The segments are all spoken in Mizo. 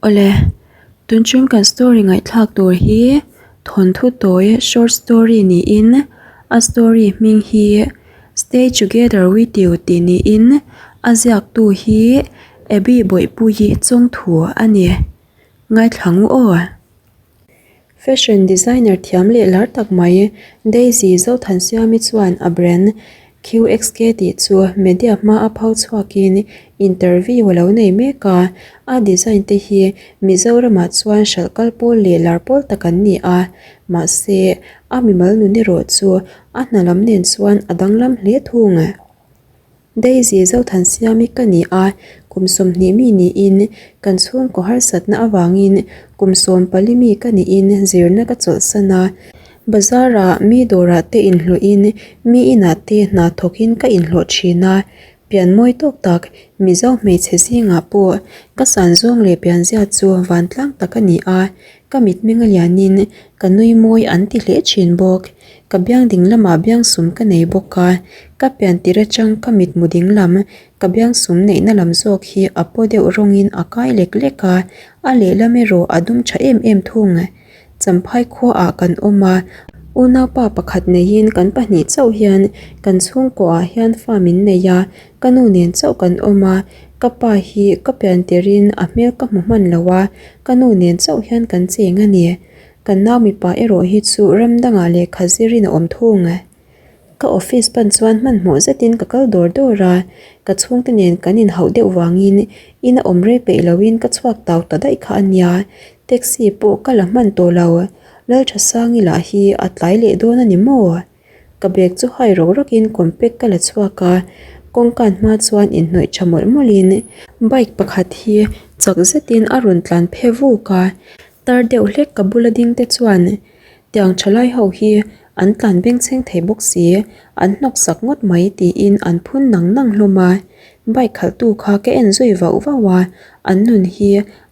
Awle, tunchhung kan story ngaihthlak tur hi thawnthu tawi short story niin a story hming hi Stay Together With You tih niin a ziaktu hi Abby Bawihpuii chawngthu a ni. Ngaithla ngu aw. Fashion designer thiam leh lar tak mai Daisy Zothansiami chuan a brand QXK tih chu media hma a pho chhuakin interview a lo nei mek a, a design te hi Mizoramah chuan hralh kal pawl leh lar pawl tak an ni a, mahse a mimal nun erawh chu a hna lam nen chuan a danglam hle thung. Daisy Zothansiami ka ni a, kum 20 mi niin kan chhungkaw harsatna avangin kum 14 mi ka niin zirna ka chawlhsan a. Bazar-ah mi dawrah te inhlawhin mi inah te hna thawkin ka inhlawh thin a, pian mawi tawk tak Mizo hmeichhe zingah pawh ka san zawng leh pianzia chu vantlang tak a ni a, ka mitmeng a lianin ka nui mawi an ti hle thin bawk. Ka biang ding lamah biangsum ka nei bawk a, ka pian tir atang ka mitmu ding lam ka biangsum neihna lam zawk hi a paw deuh rawngin a kai lek lek a, a lehlam erawh a dum tha em em thung. Champhai khuaah kan awm a, unaupa pakhat neiin kan pahnih chauh hian kan chhungkuaah hian fa min nei a, ka nu nen chauh kan awm a, ka pa hi ka pian tirin a hmel ka hmu hman lo a, ka nu nen chauh hian kan cheng a ni. Kan nau mipa erawh hi chu ram dangah lehkha zirin a awm thung. Ka office pan chuan hmanhmawh zetin ka kal dawr dawr a, ka chhungte nen kan inhauh deuh vangin ina awm rei peih loin ka chhuak tau ta daih kha a nia, taxi pawh ka la hman tawh lo. Lalthasangi lah hi a tlai leh dawn a ni maw? Ka bag chu hai rawk rawkin compact ka la chhuak a, kawngkan hma chuan inhnawih tha mawlh mawlhin bike pakhat hi chak zetin a rawn tlan phe vuk a. Tar deuh hlek ka bula ding te chuan tiang thalai ho hi an tlan bengchheng thei bawk si, an hnawk sak ngawt mai tiin an phun nang nang hlawm a. Bike khalhtu kha ka en zui vauh vauh a, an nun hi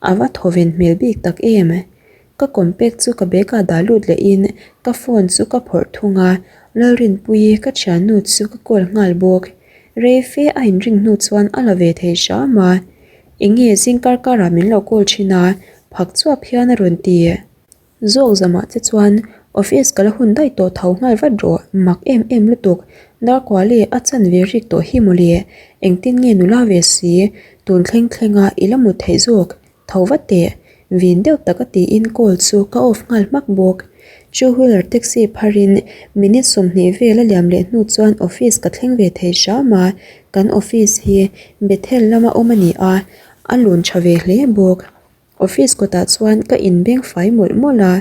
a va thaw ven hmel bik tak em. Ka compact chu ka bag ah dah lut lehin ka phone chu ka phawrh thung a, Lalrinpuii ka thiannu chu ka call nghal bawk. Rei fe a inring hnu chuan a la ve thei hram a. Enge zing kar karah min lo call thin a, phak chuap hian a rawn ti. Zawk zamah che chuan office ka la hun daih tawh tho nghal vat rawh, mak em em lutuk, Darkuali a chan ve rik tawh hi mawle, engtin nge nula ve si, tun thleng thlenga i la mut theih zawk, Tho vat teh, vin deuh taka tiin call chu ka off nghal hmak bawk. Two wheeler taxi pharin minute 20 vel a liam leh hnu chuan office ka thleng ve thei hram a, kan office hi Bethel lama awm a ni a, a lun tha ve hle bawk. Office kawtah chuan ka inbeng fai mawlh mawlh a,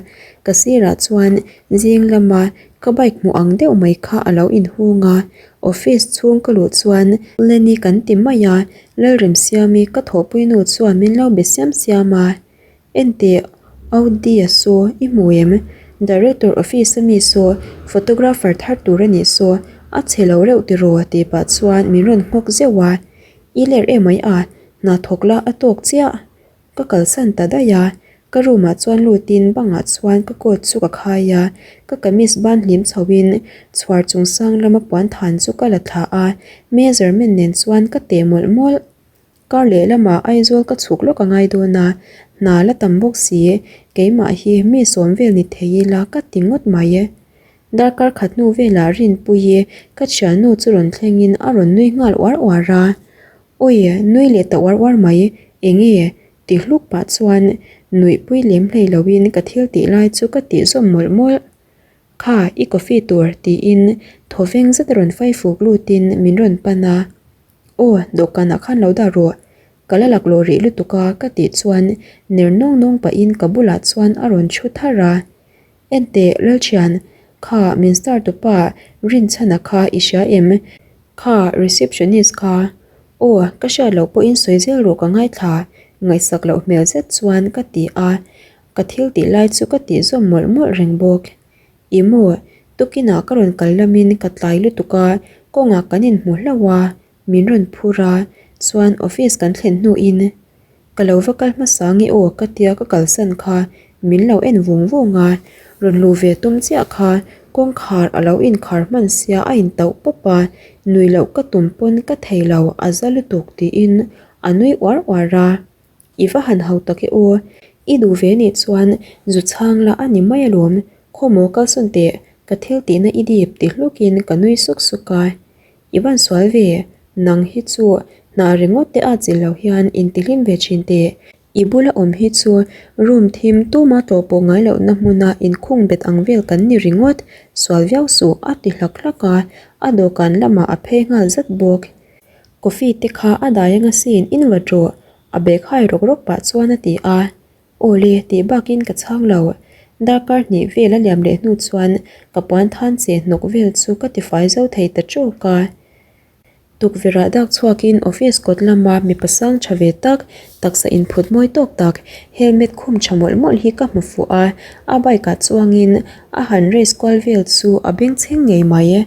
ka sirah chuan zing lama ka bike hmuh ang deuh mai kha a lo inhung a, office chhung ka luh chuan Lenny kan ti mai a, Lalremsiami ka thawhpui nu chuan min lo be siam siam a, Enteh, Audi a saw, i hmu em? Director office a mi saw, photographer thar tur a nih saw, a chhe lo reuh tiraw tih pah chuan min rawn nghawk zeuh a, I ler emai a, hna thawk la a tawk chiah. Ka kalsan ta daih a, ka room ah chuan lutin bangah chuan ka coat chu ka khai a, ka kamis ban hlim chhoin chhuar chung sang lama puan than chu ka la thla a, measurement nen chuan ka teh mawlh mawlh. Kar leh lamah Aizawl ka chhuk lawk a ngai dawn a, hna la tam bawk si, keimah hi mi sawm vel ni thei ila ka ti ngawt mai. Darkar khat hnu velah Rinpuii ka thiannu chu rawn thlengin a rawn nui nghal uar uar a, Awi, nui leh ta uar uar mai, enge? ti hluk pah chuan nuihpui lem hlei loin ka thil tih lai chu ka tih zawm mawlh mawlh. Kha, i coffee tur, tiin thawveng zet a rawn fai fuk lutin min rawn pan a. Aw, dawhkanah khan lo dah rawh, ka la laklawh rih lutuk a, ka tih chuan ner nawng nawng pahin ka bulah chuan a rawn thu tharh a. Enteh, Lalthian, kha min star tupa Rinchhana kha i hria em? Kha receptionist kha. Aw, ka hriat loh pawhin sawi zel rawh ka ngaithla, ngaihsak loh hmel zet chuan ka ti a, ka thil tih lai chu ka tih zawm mawlh mawlh reng bawk. I maw, tukinah ka rawn kal lamin ka tlai lutuk a, kawngah kan inhmu hlauh a, min rawn phur a, chuan office kan thlen hnuin Ka lo va kal hmasa nge aw ka tia ka kalsan kha min lo en vung vung a, rawn luh ve tum chiah kha kawngkhar a lo inkhar hman sia a intauh pawp a, nui loh ka tum pawn ka thei lo a za lutuk tiin a nui uar uar a. I va han hau tak e aw, i duh ve nih chuan zu chhang la a ni mai alawm, khawmaw kalsawn teh, ka thil tihna i dip ti hlukin ka nui suk suk a. I van sual ve, nang hi chu hna ringawt te a chilh loh hian intihlim ve thin teh, I bula awm hi chu room thim tuma tlawh pawh ngai lohna hmuna inkhung bet ang vel kan ni ringawt, sual viau suh a ti hlak hlak a, a dawhkan lamah a phei nghal zat bawk. Coffee te kha a dai anga sin in vat rawh, a bag hai rawk rawk pah chuan a ti a. Aw le tih bakin ka chhang lo. Darkar hnih vel a liam leh hnu chuan ka puan than che hnawk vel chu ka tifai zo thei ta tawk a. Tukverhah dak chhuakin office kawt lama mipa sang tha ve tak, taksa inphut mawi tawk tak, helmet khum tha mawlh mawlh hi ka hmu fuh a, a bike ah chuangin a han race kual vel chu a bengchheng ngei mai.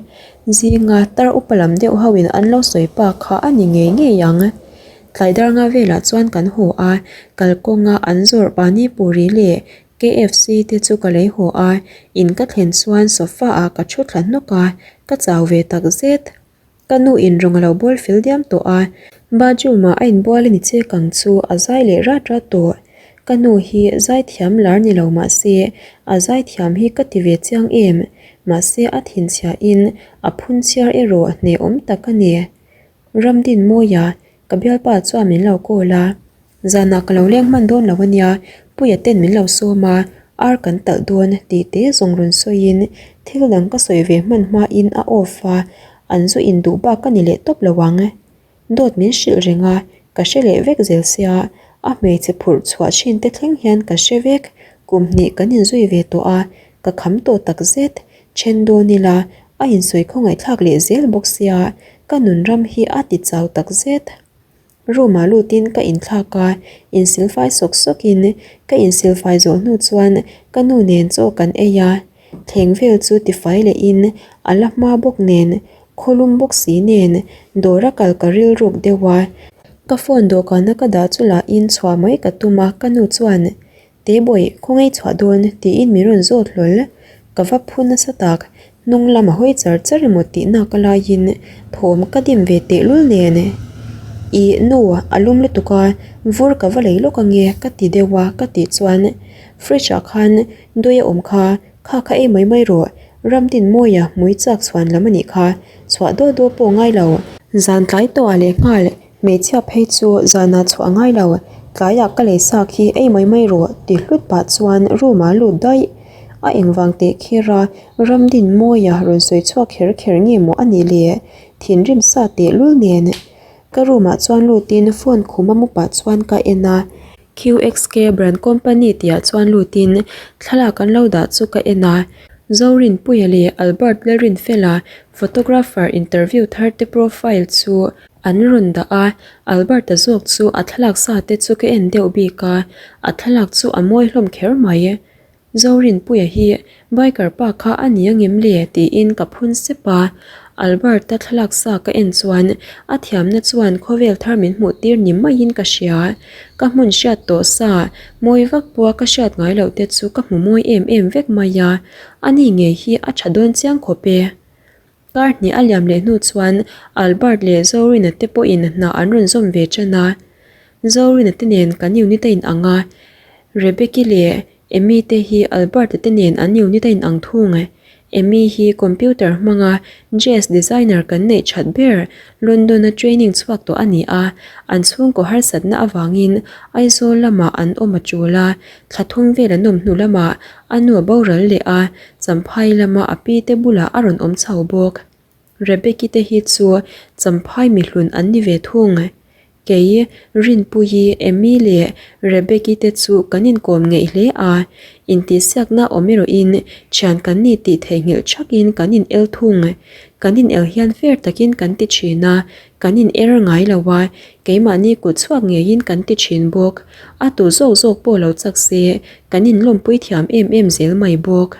Zinga tar upa lam deuh ho in an lo sawi pa kha a ni ngei ngei ang. Tlai dar nga velah chuan kan haw a, kalkawnga an zawrh pani puri leh KFC te chu ka lei haw a, in ka thlen chuan sofa ah ka thu thla hnawk a, ka chau ve takzet. Ka nu in rawng a lo bawl fel diam tawh a, bathroom ah a inbual a ni che kang chu a zai leh rat rat tawh. Ka nu hi zai thiam lar ni lo mahse a zai thiam hi ka ti ve chiang em, mahse a thinchhia in a phun chhiar erawh hnehawm tak a ni. Ramdinmawia, ka bialpa chuan min lo call a. Zanah ka lo leng hman dawn lo ania, Puia ten min lo sawm a, ar kan talh dawn tih te zawng rawn sawiin thil dang ka sawi ve hman hmain a off a, an zu induh bak ka ni leh tawp lo ang. Dawt min hrilh reng a, ka hre leh vek zel sia, a hmeichhe phurh chhuah thin te thleng hian ka hre vek, kum hnih kan inzui ve tawh a, ka kham tawh tak zet, then dawn ila a insawi khawngaihthlak leh zel bawk sia, ka nunram hi a ti chau tak zet. Room ah lutin ka inthlak a, insilfai sawk sawkin ka insilfai zawh hnu chuan ka nu nen chaw kan ei a, thleng vel chu tifai lehin a la hma bawk nen, khawlum bawk si nen dawr a kal ka rilruk deuh a, ka phone dawhkana ka dah chu lahin chhuah mai ka tum a, ka nu chuan Tebawih, khawngaih chhuah dawn tiin min rawn zawt hlawl. Ka va phu nasa tak, hnung lam a hawi char char emaw tih nak a laiin thawm ka dim ve tehlul nen. Ih, nu, a lum lutuk a, vur ka va lei lawk ange ka ti deuh a ka tih chuan fridge ah khan dui a awm kha, kha kha ei mai mai rawh, Ramdinmawia hmui chak chhuan lam a nih kha, chhuah daw daw pawh ngai lo. Zan tlai tawh ah lehnghal Hmeichhia phei chu zanah chhuah a ngai lo, tlaiah ka lei sa khi ei mai mai rawh ti hlut pah chuan room ah lut daih. A engvang teh kher a, Ramdinmawia rawn sawi chhuak kher kher nge maw a nih le? Thinrim sa teh lul nen. Ka room ah chuan lutin phone khum a mu pah chuan ka en a. QXK brand company tihah chuan lutin thlalak an lo dah chu ka en a. Zorinpuia leh Albert Lalrinfela photographer interview thar te profile chu An rawn dah a, Albert-a zawk chu a thlalak sa te chu ka en deuh bik a, a thlalak chu a mawi hlawm kher mai. Zorinpuia hi biker pa kha a ni angem le tiin ka phun sep a, Albert-a thlalak sa ka en chuan a thiamna chuan khawvel thar min hmuh tir ni maiin ka hria. Ka hmun hriat tawh sa mawi vak pawha ka hriat ngai loh te chu ka hmu mawi em em vek mai a, ani ngei hi a tha dawn chiang khawp e. Kar hnih a liam leh hnu chuan Albert leh Zorina te pawhin hna an rawn zawm ve tan a. Zorina te nen kan unit a inang a, Rebecca leh Amy te hi Albert-a te nen an unit a inang thung. Amy hi computer hmanga dress designer kan neih that ber London-a training chhuak tawh a ni a, an chhungkaw harsatna avangin Aizawl lamah an awm a tul a, thla thum vel an awm hnu lamah a nu a boral leh a, Champhai lama a pi te bulah a rawn awm chho bawk. Rebecca te hi chu Champhai mihlun an ni ve thung. Kei, Rinpuii, Amy leh Rebecca te chu kan inkawm ngeih hle a, intihsiakna awm erawhin thian kan ni tih theihnghilh thakin kan in el thung. Kan in el hian fair takin kan ti thin a, kan in er ngai lo a, keimahni kut chhuak ngeiin kan ti thin bawk. A tu zawk zawk pawh lo chak se, kan in lawmpui thiam em em zel mai bawk.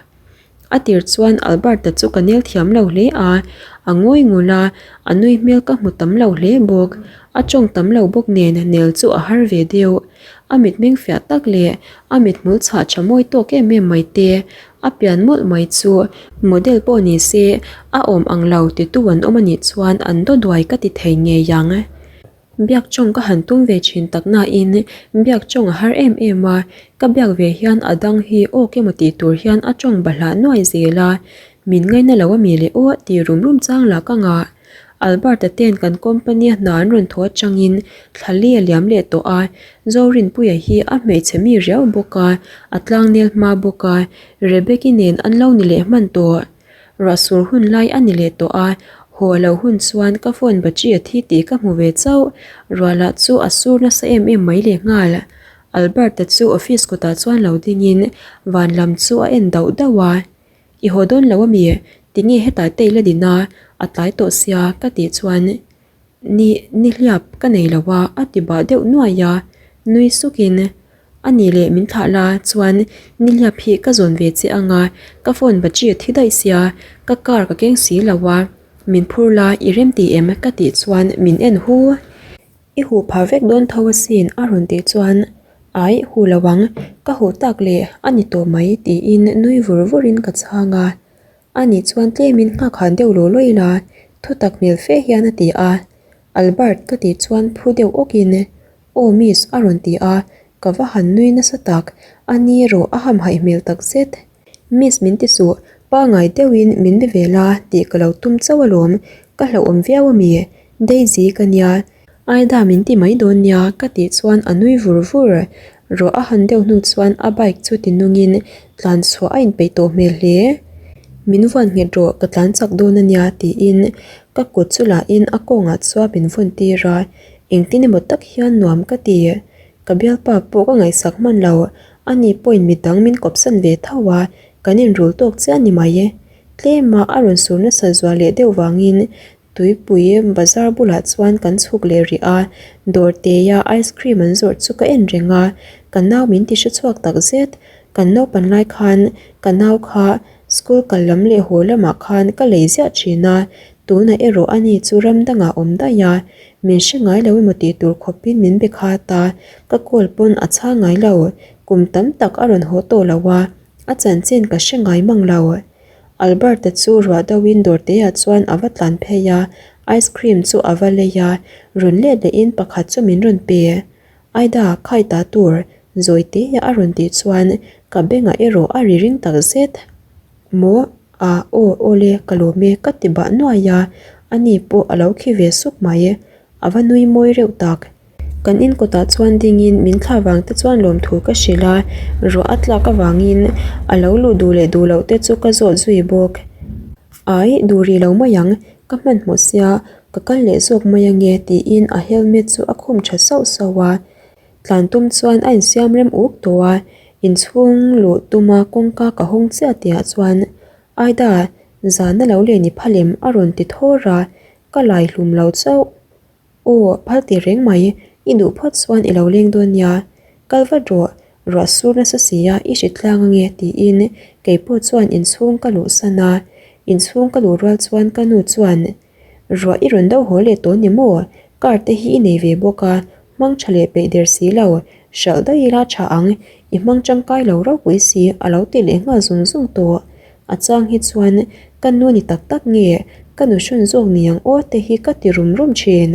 A tir chuan Albert-a chu ka nel thiam lo hle a, a ngawi ngul a, a nui hmel ka hmu tam lo hle bawk. A tawng tam lo bawk nen nel chu a har ve deuh. A mitmeng fiah tak leh a mithmul chhah tha mawi tawk em em mai te, a pian mawlh mai chu model pawh ni se a awm ang lo titu an awm a nih chuan an daw duai ka ti thei ngei ang. Biak tawng ka han tum ve thin tak nain biak tawng a har em em a, ka biak ve hian a dang hi awk emaw tih tur hian a tawng bahlah nuai zel a, min ngaina lo a mi leh aw tih rum rum chang lah ka ngah. Albert-a ten kan company a hna an rawn thaw atangin thla li a liam leh tawh a, Zorinpuia hi a hmeichhe mi riau bawk a, a tlangnel hma bawk a, Rebecca-i nen an lo ni leh hman tawh. Ruah sur hun lai a ni leh tawh a, haw a lo hun chuan ka phone battery a thi tih ka hmu ve chauh. Ruah lah chu a sur nasa em em mai leh nghal. Albert-a chu office kawtah chuan lo dingin van lam chu a en dauh dauh a. I haw dawn lo ami? Tinge hetah te i la din a, a tlai tawh sia ka tih chuan Ni, nihliap ka nei lo a a ti bah deuh nuai a, nui sukin A nih leh min thlah la chuan nihliap hi ka zawn ve che ang a, ka phone battery a thi daih sia, ka car ka keng si lo a, min phur la i rem ti em ka tih chuan min en hu. I huh phah vek dawn tho asin a rawn tih chuan Aih huh lo ang, ka huh tak leh a ni tawh mai tiin nui vur vurin ka chhang a. A nih chuan tlemin nghak han deuh law law ila thutak hmel fe hian a ti a. Albert ka tih chuan phu deuh awkin Aw miss a rawn ti a, ka va han nui nasa tak, a ni erawh a hamhaih hmel tak zet. Miss min ti suh, pangai deuhin min be ve la tih ka lo tum chauh alawm, ka hlauhawm viau ami? Daisy ka nia, Aida min ti mai dawn nia ka tih chuan a nui vur vur. Ruah a han deuh hnu chuan a bike chu ti nungin tlan chhuah a inpeih tawh hmel hle. Min vuan nghet rawh ka tlan chak dawn ania tiin ka kut chu lahin a kawngah chuan min vawn tir a, engtin emaw tak hian nuam ka ti. Ka bialpa pawh ka ngaihsak hman lo, ani pawhin midang min kawpsan ve tho a, kan inrul tawk chiah a ni mai. Tlema a rawn sur nasa zual leh deuh vangin Tuipui bazar bulah chuan kan chhuk leh rih a, dawr teia ice cream an zawrh chu ka en reng a, ka nau min ti hre chhuak tak zet. Kan naupan lai khan ka nau kha school kal lam leh haw lamah khan ka lei ziah thin a, tunah erawh ani chu ram dangah awm daih a, min hre ngai lo emaw tih tur khawpin min be khat a, ka call pawn a chhang ngai lo, kum tam tak a rawn haw tawh lo a, a chanchin ka hre ngai mang lo. Albert-a chu ruah deuhin dawrteah chuan a va tlan phei a, ice cream chu a va lei a, rawn let lehin pakhat chu min rawn pe. Aida, khai ta tur, zawi teia a rawn tih chuan ka bengah erawh a ri ring tak zet. Maw? A, aw, awle, ka lawm e, ka ti bah nuai a, ani pawh a lo khi ve sup mai. A va nui mawi reuh tak. Kan in kawtah chuan dingin min thla vang te chuan lawmthu ka hrilh a, ruah a tlak avangin a lo luh duh leh duh loh te chu ka zawt zui bawk. Ai, duh rih lo mai ang, ka hmanhmawh sia, ka kal leh zawk mai ange tiin a helmet chu a khum tha sauh sauh a. Tlan tum chuan a insiam rem uk tawh a, inchhung luh tuma kawngka ka hawng chiah tihah chuan Aida, zan a lo len i phal em a rawn ti thawr a, ka lai hlum lo chauh. Aw, phal teh reng mai, i duh phawt chuan i lo leng dawn nia. Kal vat rawh, ruah sur nasa si a, i hri tlang ange tiin kei pawh chuan inchhung ka luhsan a. Inchhung ka luh rual chuan ka nu chuan, Ruah i rawn deuh haw leh tawh ni maw? Car te hi i nei ve bawk a, hmang tha leh peih der si lo, hralh daih ila tha ang, i hmang tangkai lo ropui si a lo ti leh nghal zung zung tawh. A chang hi chuan ka nu ni tak tak nge ka nu hrawn zawk ni ang aw te hi ka ti rum rum thin.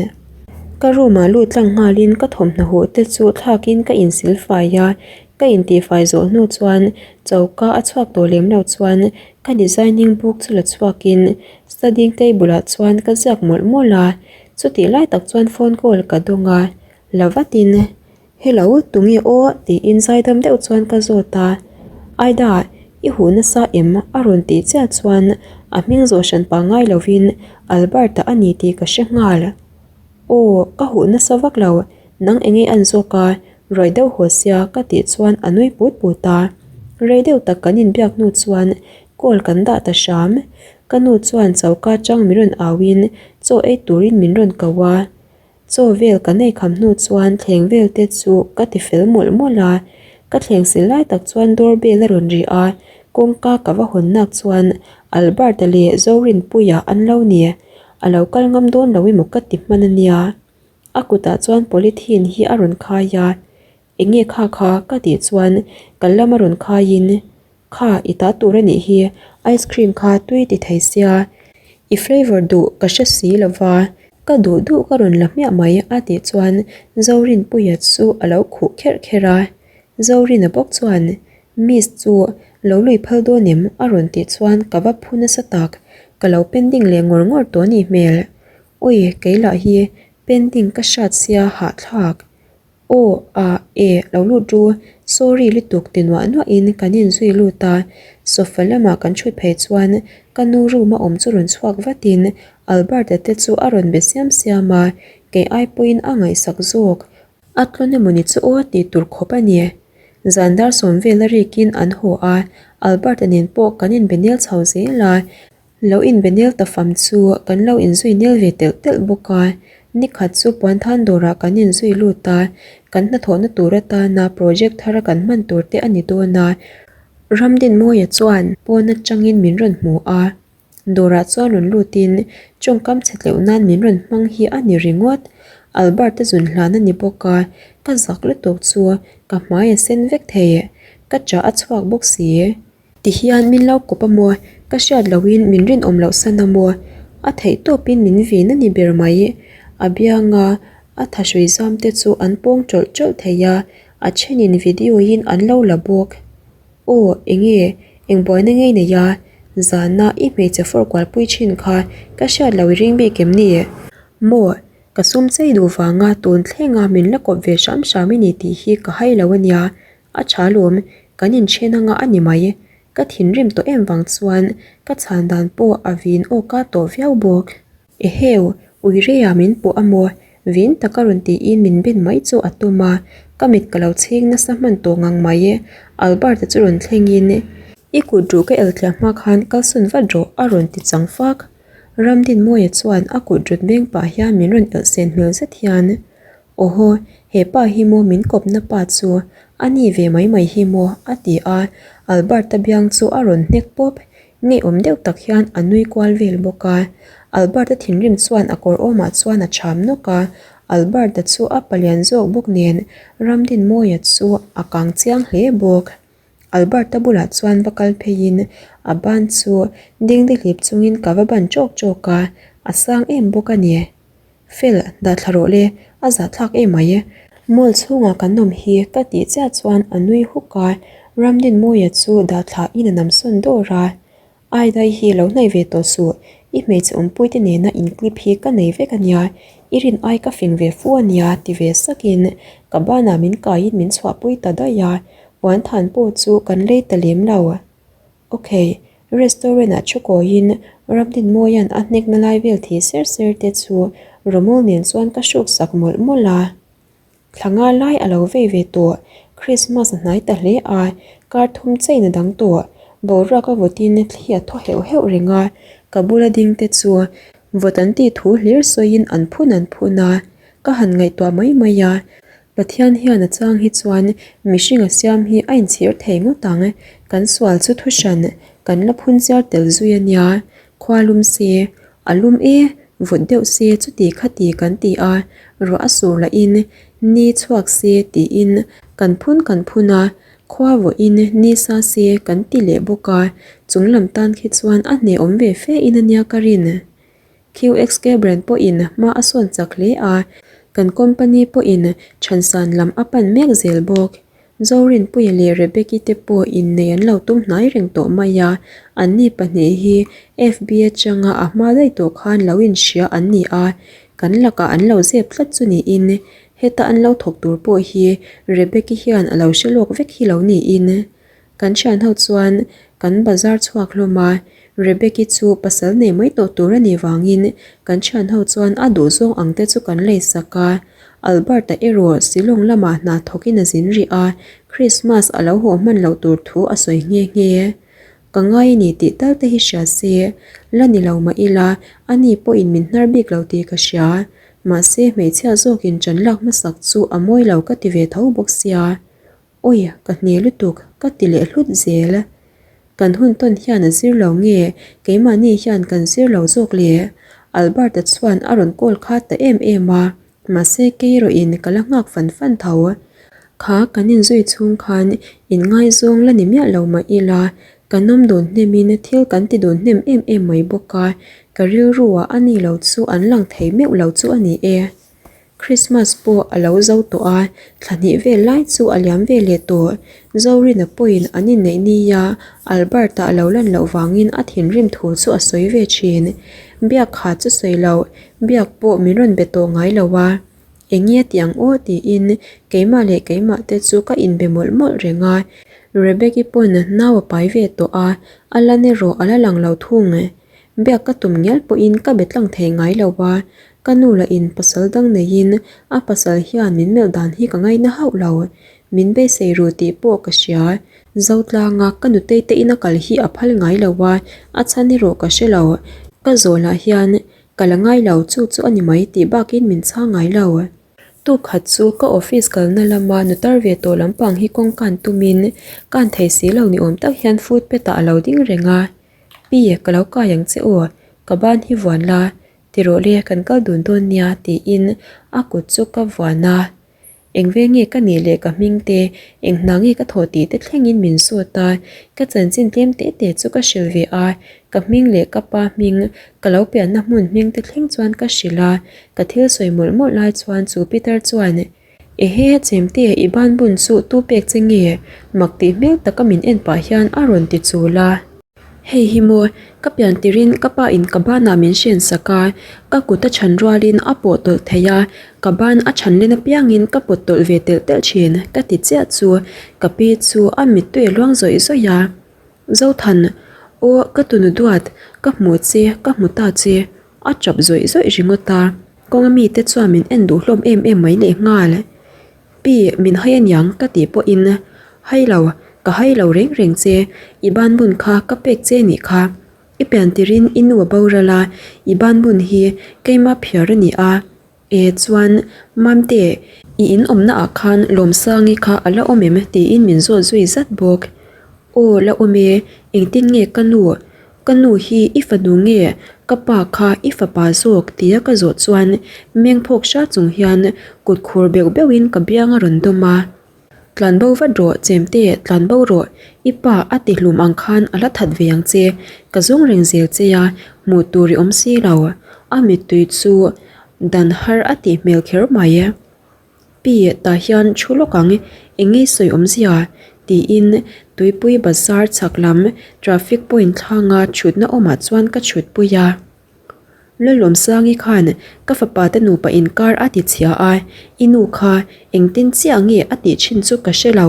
Ka room ah lut tlang nghalin ka thawmhnaw huh te chu thlakin ka insil fai a, ka intihfai zawh hnu chuan choka a chhuak tawh lem lo chuan ka designing book chu la chhuakin studying table ah chuan ka ziak mawlh mawlh a, chutih lai tak chuan phone call ka dawng a, la vatin Hello, tunge aw? tiin zaidam deuh chuan ka zawt a. Aida, i huh nasa em? a rawn tih chiah chuan a hming zawh hran pah ngai lovin Albert-a a ni tih ka hre nghal. Aw, ka huh nasa vak lo, nang enge an zawk a, ruai deuh haw sia ka tih chuan a nui put put a. Rei deuh tak kan inbiak hnu chuan call kan dah ta hram. Ka nu chuan choka chang min rawn auin chaw ei turin min rawn ko a. Chaw vel ka nei kham hnu chuan thleng vel te chu ka ti fel mawlh mawlh a, ka thleng sil lai tak chuan door bell a rawn ri a, kawngka ka va hawn nak chuan Albert-a leh Zorinpuia an lo ni, a lo kal ngam dawn lo emaw ka ti hman a nia. A kutah chuan polythene hi a rawn khai a, enge kha kha ka tih chuan kal lama rawn khaiin Kha i ta tur a nih hi, ice cream kha tui ti thei sia, i flavour duh ka hre si lo va. Ka duh duh ka rawn la hmiah mai a tih chuan Zorinpuia chu a lo khuh kherh kherh a. Zorina bawk chuan Miss chu lo lui phal dawn em? a rawn tih chuan ka va phu nasa tak, ka lo pending leh ngawr ngawr tawh a nih hmel. Ui, kei lah hi pending ka hrat sia hahthlak. Aw, a, e, lo lut ru, sorry lutuk ti nuah nuahin kan inzui lut a, sofa lamah kan thut phei chuan ka nu room a awm chu rawn chhuak vatin Albert-a te chu a rawn be siam siam a, kei ai pawhin a ngaihsak zawk. A tlawn emawni chu aw tih tur khawp a ni. Zan dar sawm vel a rikin an haw a, Albert-a nen pawh kan inbe nel chho zel a, Lo inbe nel ta fam chu kan lo inzui nel ve telh telh bawk a, nikhat chu Puanthan dawrah kan inzui lut a, kan hnathawhna tur atana project thara kan hman tur te a ni dawn a, Ramdinmawia chuan pawn atangin min rawn hmu a, dawrah chuan rawn lutin tawngkam chhe tleuh nan min rawn hmang hi a ni ringawt, Albert-a zun hlan a ni bawk a, ka zak lutuk chu ka hmai a sen vek thei, ka chah a chhuak bawk si. Ti hian min lo kawp a maw? Ka hriat lohin min rinawm loh san a maw? A theih tawpin min vin a ni ber mai. A bianga a thahrui zam te chu an pawng tawlh tawlh thei a, a thenin video in an lo la bawk. Aw, enge? Eng buaina ngei nei a? Zana i hmeichhe fawr kualpui thin kha ka hriat loh i ring bik em ni? Maw? Ka sum chei duh vanga tun thlenga min la kawp ve hram hram i ni tih hi ka hai lo a nia. A tha lawm, kan inchen anga a ni mai. Ka thinrim tawh em vang chuan ka chhan dan pawh a vin awka tawh viau bawk. Eheu, Uireia min pawh a maw? Vin taka rawn tiin min ben mai chu a tum a, ka mit ka lo chhing nasa hman tawh ngang mai. Albert-a chu rawn thlengin, I kut ruh ka eltliah hma khan kalsawn vat rawh a rawn ti chang fak. Ramdinmawia chuan a kut rut meng pah hian min rawn elhsen hmel zet hian, Awhaw, he pa hi maw min kawpna pa chu a ni ve mai mai hi maw? a ti a, Albert-a biang chu a rawn hnek pawp. Ngeiawm deuh tak hian a nui kual vel bawk a. Albert-a thinrim chuan a kawr awmah chuan a cham nawk a, Albert-a chu a palian zawk bawk nen Ramdinmawia chu a kang chiang hle bawk. Albert-a bulah chuan va kal pheiin a ban chu dingdihlip chungin ka va ban ṭawk ṭawk a, a sang em bawk a ni. Fel, dah thla rawh le, a zahthlak em mai. Mall chhungah kan awm hi ka tih chiah chuan a nui huk a, Ramdinmawia chu dah thla in a namsawn dawr a. Ai dai hi lo hnaih ve tawh suh, i hmeichhe awmpuite nena in clip hi ka nei vek a nia, i rin ai ka fing ve fu a nia ti ve sakin ka banah min kaiin min chhuahpui ta daih a, puanthan pawh chu kan lei ta lem lo. Ok, restaurant ah thu kawiin Ramdinmawia'n a hnekna lai vel thi ser ser te chu Romol nen chuan ka hruk sak mawlh mawlh a. Thla nga lai a lo vei ve tawh, Christmas a hnai ta hle a, kar thum chain a dang tawh, boruak a vawtin thli a thaw heuh heuh reng a, ka bula ding te chu vawt an tih thu hlir sawiin an phun an phun a, ka han ngaihtuah mai mai a, Pathian hian a chang hi chuan mihring a siam hi a inchhir thei ngawt ang, kan sual chu thu hran kan la phun chiar tel zui a nia, khua lum se, a lum e, vawt deuh se chuti khati kan ti a, ruah a sur lahin ni chhuak se tiin kan phun kan phun a, khua vawhin ni sa se kan ti leh bawk a, chung lam tan khi chuan a hnehawm ve fe in a nia ka rin. QXK brand pawhin hma a sawn chak hle a, kan company pawhin chhansan lam a pan mek zel bawk. Zorinpuia leh Rebecca te pawh innei an lo tum hnai reng tawh mai a, anni pahnih hi FB atanga a hma daih tawh khan lo inhria an ni a, kan lakah an lo zep tlat chu niin heta an lo thawk tur pawh hi Rebecca hian a lo hre lawk vek hi lo niin. Kan thian ho chuan kan bazar chhuak hlawm a, Rebecca chu pasal nei mai tawh tur a nih vangin kan thian ho chuan a duhzawng ang te chu kan lei sak a. Albert-a erawh Shillong lamah hna thawkin a zin rih a, Christmas a lo haw hman loh tur thu a sawi nghe nghe. Ka ngai a ni tih tal te hi hria se, la ni lo mah ila ani pawhin min hnar bik lo tih ka hria. Mahse hmeichhia zawkin ṭan lak hmasak chu a mawi lo ka ti ve tho bawk sia. Awi, ka hne lutuk, ka ti leh hlut zel. Kan hun tawn hian a zir lo nge, keimahni hian kan zir lo zawk le? Albert-a chuan a rawn call kha ta em em a, mahse kei erawhin ka la nghak fan fan tho. Kha kan inzui chhung khan inngaizawng la ni miah lo mah ila, kan awm dun hnemin thil kan ti dun hnem em em mai bawk a, Ka rilruah a ni lo chu an lang thei meuh lo chu a ni e. Christmas pawh a lo zo tawh a, thla hnih vel lai chu a liam ve leh tawh. Zorina pawhin an inneih nia Albert-a a lo lan loh vangin a thinrim thu chu a sawi ve thin. Biak kha chu sawi loh, biak pawh min rawn be tawh ngai lo a. Eng nge ti ang aw tiin keimah leh keimah te chu ka inbe mawlh mawlh reng a. Rebecca-i pawn nau a pai ve tawh a, a lan erawh a la lang lo thung. Biak ka tum ngial pawhin ka be tlang thei ngai lo a, ka nu lah in pasal dang neiin a pasal hian min melh dan hi ka ngaina hauh lo. Min beisei ru tih pawh ka hria. Zotlanga ka nutei te ina kal hi a phal ngai lo a, a chhan erawh ka hre lo. Ka zawhlah hian ka la ngai lo chu chu a ni mai tih bakin min chhang ngai lo. Tukhat chu ka office kalna lama nutar ve tawh lampang hi kawng kan tumin kan thei si lo ni awm tak hian footpath ah a lo ding reng a. Pi, ka lo kai ang che aw, ka ban hi vuan la, ti rawh le, kan kal dun dawn nia, tiin a kut chu ka vuan a. Eng ve nge ka nih leh ka hming te, eng hna nge ka thawh tih te thlengin min zawt a, ka chanchin tlem teh teh chu ka hrilh ve a, ka hming leh ka pa hming, ka lo pianna hmun hming te thleng chuan ka hrilh a, ka thil sawi mawlh mawlh lai chuan chu Peter chuan, Ehe, chemte, i ban bun chu tu pek che nge? Mak tih hmel taka min en pah hian a rawn ti chul a. Hei hi maw, ka pian tirin ka pa in ka banah min hren sak a, ka kut a chhan rualin a pawh tawlh thei a, ka ban a chhan len apiangin ka pawt tawlh ve telh telh thin, ka ti chiah chu ka pi chu a mittui a luang zawih zawih a. Zothan, aw ka tunu duat, ka hmu che, ka hmu ta che, A chap zawih zawih ringawt a, kawnga mite chuan min en duh hlawm em em mai leh nghal. Pi, min hai aniang ka tih pawhin, Hai lo, ka hai lo reng reng che, i banbun kha ka pek che nih kha. I pian tirin i nu a boral a, i banbun hi keima phiar a ni a. E chuan, Mamte, i in awmna ah khan Lawmsangi kha a la awm em? tiin min zawt zui zat bawk. Aw, la awm e, engtin nge ka nu? Ka nu hi i fanu nge ka pa kha i fapa zawk? tia ka zawh chuan meng phawk hra chung hian kut khur beuh beuhin ka biang a rawn dawm a. Tlan bo vat rawh Chemte, tlan bo rawh, i pa a ti hlum ang khan a la that ve ang che, ka zawng reng zel che a, hmuh tur i awm si lo. A mittui chu dan har a tih hmel kher mai. Pi, tah hian thu lawk ang, eng nge sawi awmzia? tiin Tuipui bazar chhak lam traffic point thlanga thutna awmah chuan ka chhutpui a. Lalawmsangi khan ka fapa te nupa inkar a ti chhia a, i nu kha engtin chiah nge a tih thin chu ka hre lo.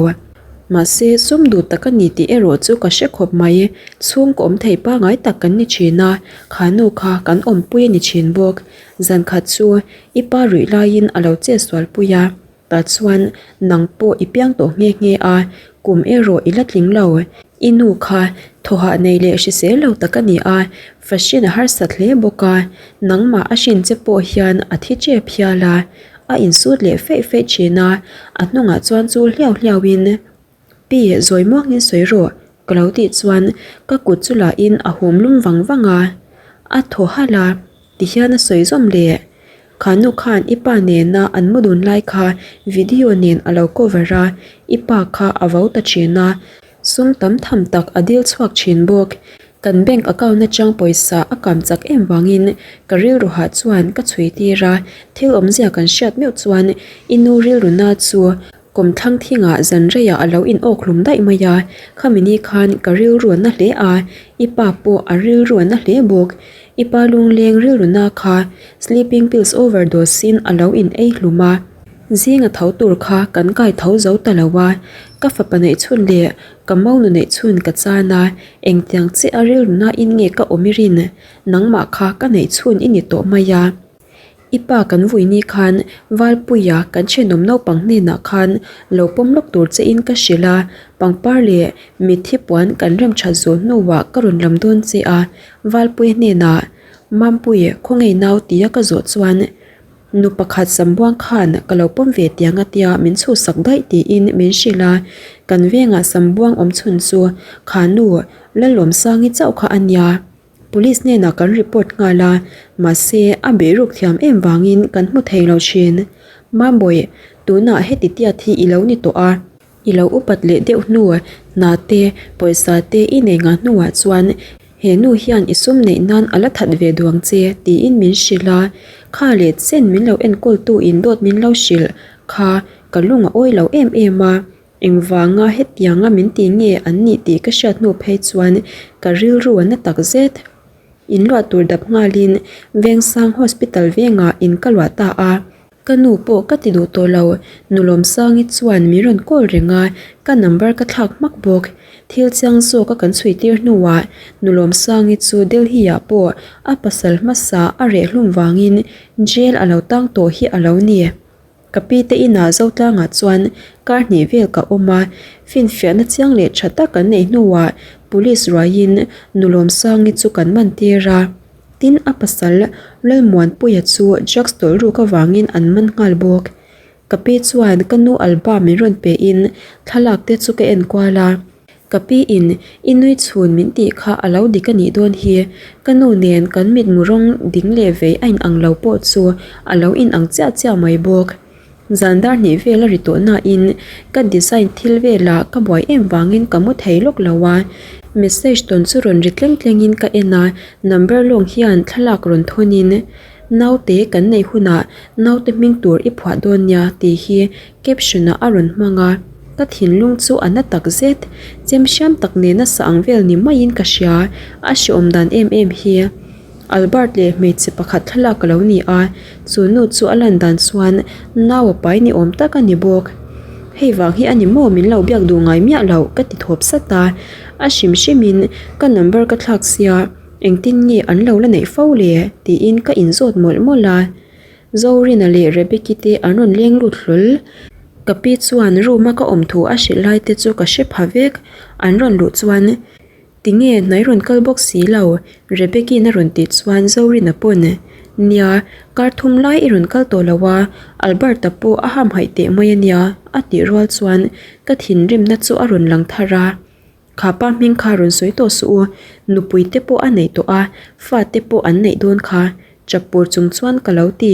Mahse, sum duh tak a ni tih erawh chu ka hre khawp mai, chhungkaw awm thei pangai tak kan ni thin a, kha nu kha kan awmpui a ni thin bawk. Zankhat chu i pa ruih laiin a lo che sualpui a. Tah chuan nang pawh i piang tawh nghe nghe a, kum erawh i la tling lo. I nu kha thawhah nei leh hrisel lo tak a ni a, fashion a harsat hle bawk a, nangmah a hrin che pawh hian a thi tep hial a, a insut leh feih feih thin a, a hnungah chuan chul hliau hliauin, Pi, zawi muangin sawi rawh, ka lo tih chuan ka kut chu lahin a hum lum vang vang a, a thaw halh a, tihian a sawi zawm leh. Kha nu khan i pa nena an mu dun lai kha video nen a lo cover a, i pa kha a vo ta thin a, sum tam tham tak a dil chhuak thin bawk. Kan bank account atang pawisa a kam chak em vangin ka rilru hah chuan ka chhui tir a, thil awmzia kan hriat meuh chuan i nu rilru na chu Kawmthlang thingah zan reiah a lo in awk hlum daih mai a, khami ni khan ka rilru a na hle a, i pa pawh a rilru a na hle bawk. I pa lungleng rilru na kha sleeping pills overdose in a lo in ei hlum a, zinga tho tur kha kan kai tho zo ta lo a, ka fapa neih chhun leh ka monu neih chhun ka chan a, engtiang chiah a rilru na in nge ka awm i rin, nangmah kha ka neih chhun i ni tawh mai a. I pa kan vui ni khan Valpuia kan thenawm naupang hnenah khan lo pawm lawk tur che in ka hrilh a, pangpar leh mitthi puan kan rem that zawh hnuah ka rawn lam dawn che a, Valpuia hnenah Mampui khawngaih nau tia ka zawh chuan nu pakhat Sambuang khan ka lo pawm ve tiang a tia min chhuhsak daih tiin min hrilh a, kan vengah Sambuang awm chhun chu kha nu Lalawmsangi chauh kha a nia. Police hnenah kan report nghal a, mahse a beih ruk thiam em vangin kan hmu thei lo thin. Mambawi, tunah heti tiat hi i lo ni tawh a. I lo upat leh deuh hnu, hna te, pawisa te i nei ngah hnuah chuan He nu hian i sum neih nan a la that ve duang che tiin min hrilh a, kha leh chen min lo enkawltu in dawt min lo hrilh kha ka lung a awi lo em em a, engvanga hetianga min ti nge an nih tih ka hriat hnu phei chuan ka rilru a na tak zet. In luah tur dap nghalin Vengsang Hospital vengah in ka luah ta a. Ka nu pawh ka ti duh tawh lo, Nulawmsangi chuan min rawn call reng a, ka number ka thlak hmak bawk. Thil chiang zawk a kan chhui tir hnuah Nulawmsangi chu Delhi ah pawh a pasal hmasa a reh hlum vangin jail a lo tang tawh hi a lo ni. Ka pi te inah Zotlangah chuan kar hnih vel ka awm a, finfiahna chiang leh tha tak kan neih hnuah police ruaiin Nulawmsangi chu kan man tir a. Tin, a pasal Lalmuanpuia chu drugs tawlh ruk avangin an man nghal bawk. Ka pi chuan ka nu Alba min rawn pein thlalak te chu ka en kual a. Ka pi in i nui chhun min tih kha a lo dik a nih dawn hi. Ka nu nen kan mitmu rawng ding leh vei a inang lo pawh chu a lo inang chiah chiah mai bawk. Zan dar hnih vel a ri tawh nain ka design thil velah ka buai em vangin ka mu thei lawk lo a, message tawn chu rawn ri tleng tlengin ka en a, number lawng hian thlalak rawn thawnin naute kan neih hunah naute hming tur i phuah dawn nia tih hi caption ah a rawn hmang a, ka thinlung chu a na tak zet, chem hriam tak nena sa ang vel ni maiin ka hria, a hreawm dan em em hi. Albert leh hmeichhe pakhat thlalak a lo ni a, chu nu chu a lan dan chuan nau a pai ni awm tak a ni bawk. Hei vang hi a ni maw min lo biak duh ngai miah loh ka ti thawp sat a, a hrim hrimin ka number ka thlak sia engtin nge an lo la neih fo le tiin ka inzawt mawlh mawlh a. Zorina leh Rebecca te an rawn leng lut hlawl. Ka pi chuan room a ka awm thu a hrilh lai te chu ka hre pha vek, an rawn luh chuan Tinge hnai rawn kal bawk si lo? Rebecca-in a rawn tih chuan Zorina pawn, Nia, kar thum lai i rawn kal tawh lo a, Albert-a pawh a hamhaih teh mai a nia, a tih rual chuan ka thinrimna chu a rawn lang thar a. Kha pa hming kha rawn sawi tawh suh u, nupui te pawh a neih tawh a, fa te pawh an neih dawn kha, chap pur chung chuan ka lo ti.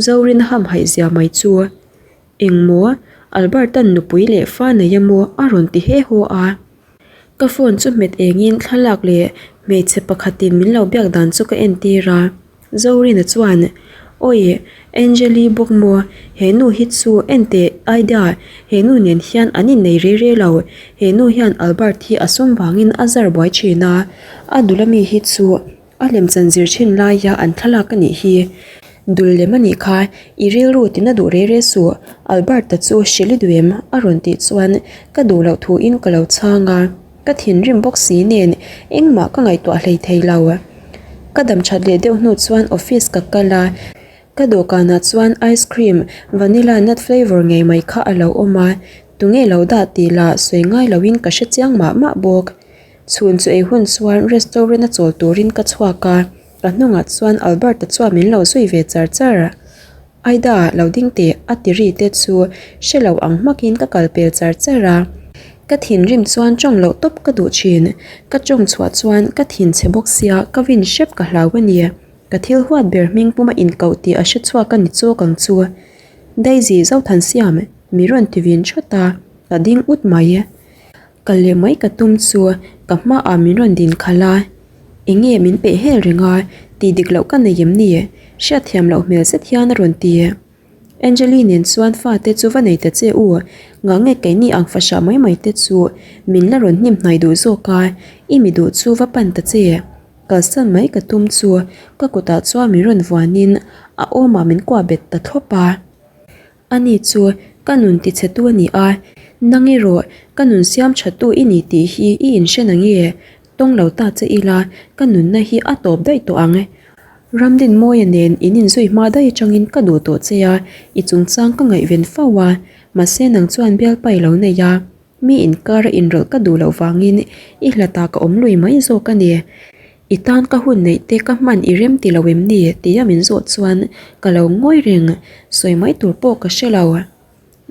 Zorina hamhaih zia mai chu. Engmaw? Albert-a'n nupui leh fa nei a maw? a rawn ti he haw a. Ka phone chu hmet engin thlalak leh hmeichhe pakhatin min lo biak dan chu ka entir a. Zorina chuan, Awi, Angeli bawk maw? He nu hi chu en teh Aida, he nu nen hian an innei re re lo. He nu hian Albert hi a sum vangin a zar buai thin a, a dul ami hi chu A lemchan zir thin laia an thlalak a nih hi. Dul lem a nih kha, i rilru tina duh re re suh, Albert-a chu hrilh i duh em? a rawn tih chuan ka duh loh thuin ka lo chhang a, ka thinrim bawk si nen engmah ka ngaihtuah hlei thei lo. Ka dam that leh deuh hnu chuan office ka kal a, ka dawhkanah chuan ice cream vanilla nut flavour ngei mai kha a lo awm a, tunge lo dah tih lah sawi ngai loin ka hre chiang mah mah bawk. Chhun chu ei hun chuan restaurant a chawl turin ka chhuak a, ka hnungah chuan Albert-a chuan min lo zui ve char char. Aida, lo ding teh a ti ri te chu hre lo ang hmakin ka kal pel char char a. Ka thinrim chuan tawng loh tawp ka duh thin, ka tawng chhuah chuan ka thin chhe bawk sia ka vin hrep ka hlau a ni. Ka thil huat ber hming puma inkoh tih a hre chhuak a ni chawk ang chu. Daisy Zothansiam mi rawn ti vin thawt a, ka ding ut mai. Kal leh mai ka tum chu ka hmaah min rawn din khalh a, enge min peih hel reng a, tih dik loh ka nei em ni? Hriatthiam loh hmel zet hian a rawn ti. Angeli nen chuan fate chu va nei ta che u, ngah nge keini ang fahrah mai mai te chu min la rawn hnim hnai duh zawk a, i mi duh chu va pan ta che. Kalsan mai ka tum chu ka kutah chuan min rawn vuanin a awmah min kuah bet ta thlawp a. Ani chu ka nun tichhetu a ni a, nang erawh ka nun siam thattu i ni tih hi i inhre na nge? Tawng lo ta che ila ka nunna hi a tawp daih tawh ang. Ramdinmawia nen in inzui hma daih atangin ka duh tawh che a, i chungchang ka ngaihven fo a, mahse nang chuan bialpa i lo nei a. Mi inkara inrawlh ka duh loh vangin i hlatah ka awm lui mai zawk a ni. I tan ka hun neih te ka hman i rem ti lo em ni? tia min zawh chuan ka lo ngawi reng, sawi mai tur pawh ka hre lo.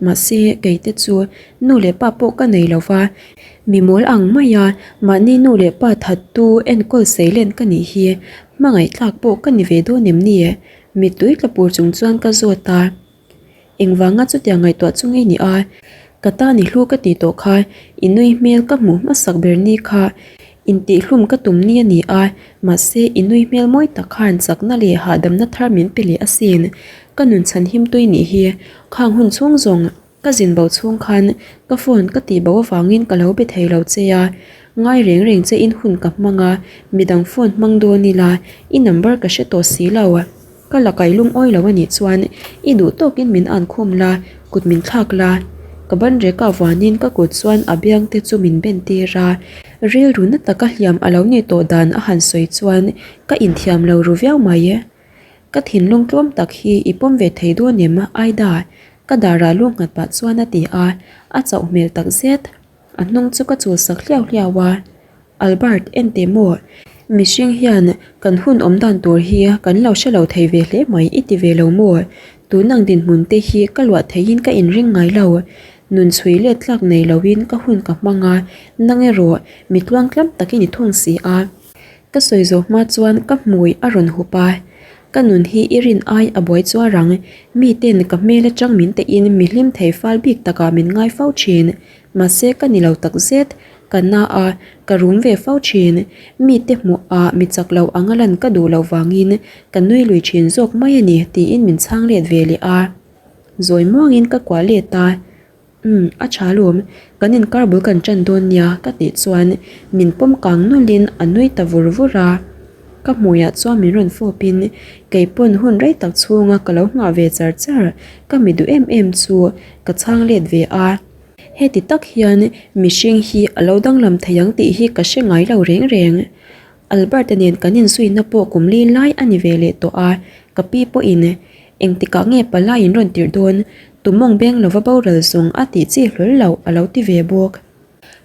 Mahse, kei te chu nu leh pa pawh ka nei lo va, mi mawl ang maia mahni nu leh pa thattu enkawl seilen ka nih hi hmangaihtlak pawh ka ni ve dawn em ni? Mittui tla pur chung chuan ka zawt a. Engvanga chutiang ngaihtuah chu ngei ni a, ka tan i hlu ka tih tawh kha i nui hmel ka hmuh hmasak ber ni kha. Intihhlum ka tum ni a ni a, mahse i nui hmel mawi tak khan chakna leh hahdamna thar min pe leh asin. Ka nun chhan him tui nih hi khang hun chhung zawng ka zin bo chhung khan ka phone ka tih bo avangin ka lo be thei lo che a, ngai reng reng che in hun ka hmang a, midang phone hmang dawn ila i number ka hre tawh si lo. Ka la kai lungawi lo anih chuan i duh tawkin min an khum la, kut min thlak la. Ka ban reka vuanin ka kut chuan a biang te chu min ben tir a, rilru na taka hliam a lo nih tawh dan a han sawi chuan ka inthiam lo ru viau mai. Ka thinlung tlawm tak hi i pawm ve thei dawn em Aida? Ka darah lu nghat pah chuan a ti a, a chauh hmel tak zet. A hnung chu ka chul sak hliau hliau a, Albert, en teh maw? Mihring hian kan hun awm dan tur hi kan lo hre lo thei ve hle mai i ti ve lo maw? Tun ang dinhmun te hi ka luah theihin ka inring ngai lo. Nun chhui let tlak nei loin ka hun ka hmang a, nang erawh mi tluang tlam takin i thung si a. Ka sawi zawh hma chuan ka hmui a rawn hup a, ka nun hi i rin ai a buai chuar ang, miten ka hmel atang min tehin mi hlim thei fal bik takah min ngai fo thin. Mahse ka ni lo tak zet, ka na a, ka rum ve fo thin. Mite hmuh ah mi chak lo anga lan ka duh loh vangin ka nui lui thin zawk mai a ni tiin min chhang let ve leh a. Zawi muangin ka kuah let a, Umm, a tha lawm, kan inkar bul kan tan dawn nia ka tih chuan min pawm kang nawlhin a nui ta vur vur a. Ka hmuiah chuan min rawn fawpin kei pawn hun rei tak chhunga ka lo nghah ve char char ka mi duh em em chu ka chhang let ve a. Heti tak hian mihring hi a lo danglam thei ang tih hi ka hre ngai lo reng reng. Albert-a nen kan inzuina pawh kum li lai a ni ve leh tawh a, ka pi pawhin engtikah nge palai in rawn tirh dawn, tumawng beng lova boral zawng a tih chi hlawl loh a lo ti ve bawk.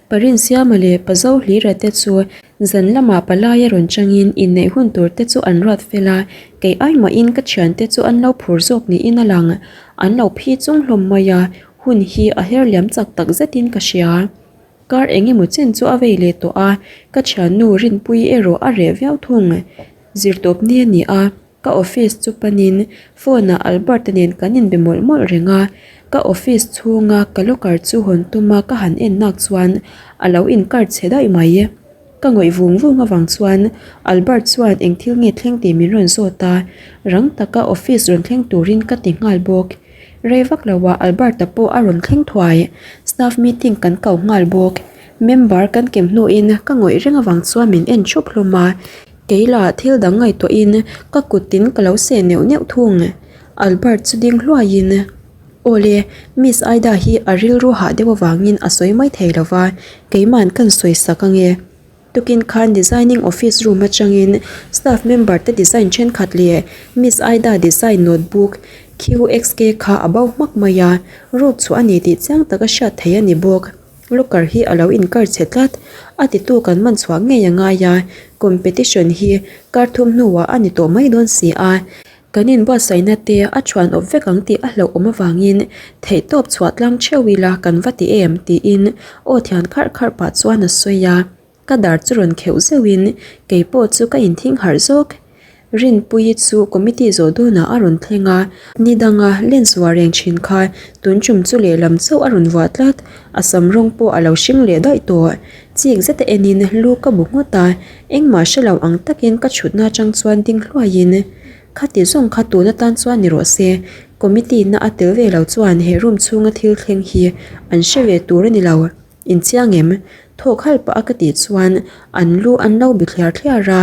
Parinsiama leh Pazohlira te chu zan lamah palai a rawn changin inneih hun tur te chu an ruat fel a, kei ai mahin ka thiante chu an lo phur zawk niin a lang. An lo phi chung hlawm mai a, hun hi a her liam chak tak zetin ka hria. Kar eng emaw chen chu a vei leh tawh a, ka thiannu Rinpuii erawh a reh viau thung. Zirtawp ni a ni a. Ka office chu panin phone ah Albert-a nen kan inbe mawlh mawlh reng a, ka office chhunga ka locker chu hawn tuma ka han en nak chuan a lo inkar chhe daih mai. Ka ngawih vung vung avang chuan Albert chuan eng thil nge thleng tih min rawn zawt a, rang taka office rawn thleng turin ka ti nghal bawk. Rei vak loah Albert-a pawh a rawn thleng thuai, staff meeting kan ko nghal bawk. Member kan kem hnuin ka ngawih reng avang chuan min en thup hlawm a. Kei lah thil dang ngaihtuahin ka kut tin ka lo seh neuh neuh thung. Albert chu ding hluaiin, Awle, Miss Aida hi a rilru hah deuh avangin a sawi mai thei lo va, keima'n kan sawi sak ange. Tukin khan designing office room atangin staff member te design thenkhat leh Miss Aida design notebook QXK kha a bo hmak mai a, ruk chhuah a ni tih chiang taka hriat theih a ni bawk. Locker hi a lo inkar chhe tlat, a titu kan man chhuah ngei a ngai a, competition hi kar thum hnuah a ni tawh mai dawn si a, kan inbuatsaihna te a thuan awp vek ang tih a hlauh awm avangin theihtawp chhuah tlang theuh ila kan va ti em tiin aw thian kharh kharh pah chuan a sawi a. Ka dar chu rawn kheuh zeuhin kei pawh chu ka inthing harh zawk. Rinpuii chu committee zawh dawnah a rawn thleng a, ni danga lens vuah reng thin kha tun tum chu lehlam chauh a rawn vuah tlat, a sam rawng pawh a lo hring leh daih tawh. Chik zeta enin lu ka bu nghawt a, engmah hre lo ang takin ka chhutna atang chuan ding hluaiin khati zawng kha tun atan chuan ni rawh se, committee na a tel ve lo chuan he room chhunga thil thleng hi an hre ve tur a ni lo. Inchiang em? Thawk halh pah a ka tih chuan an lu an lo bi thliar thliar a.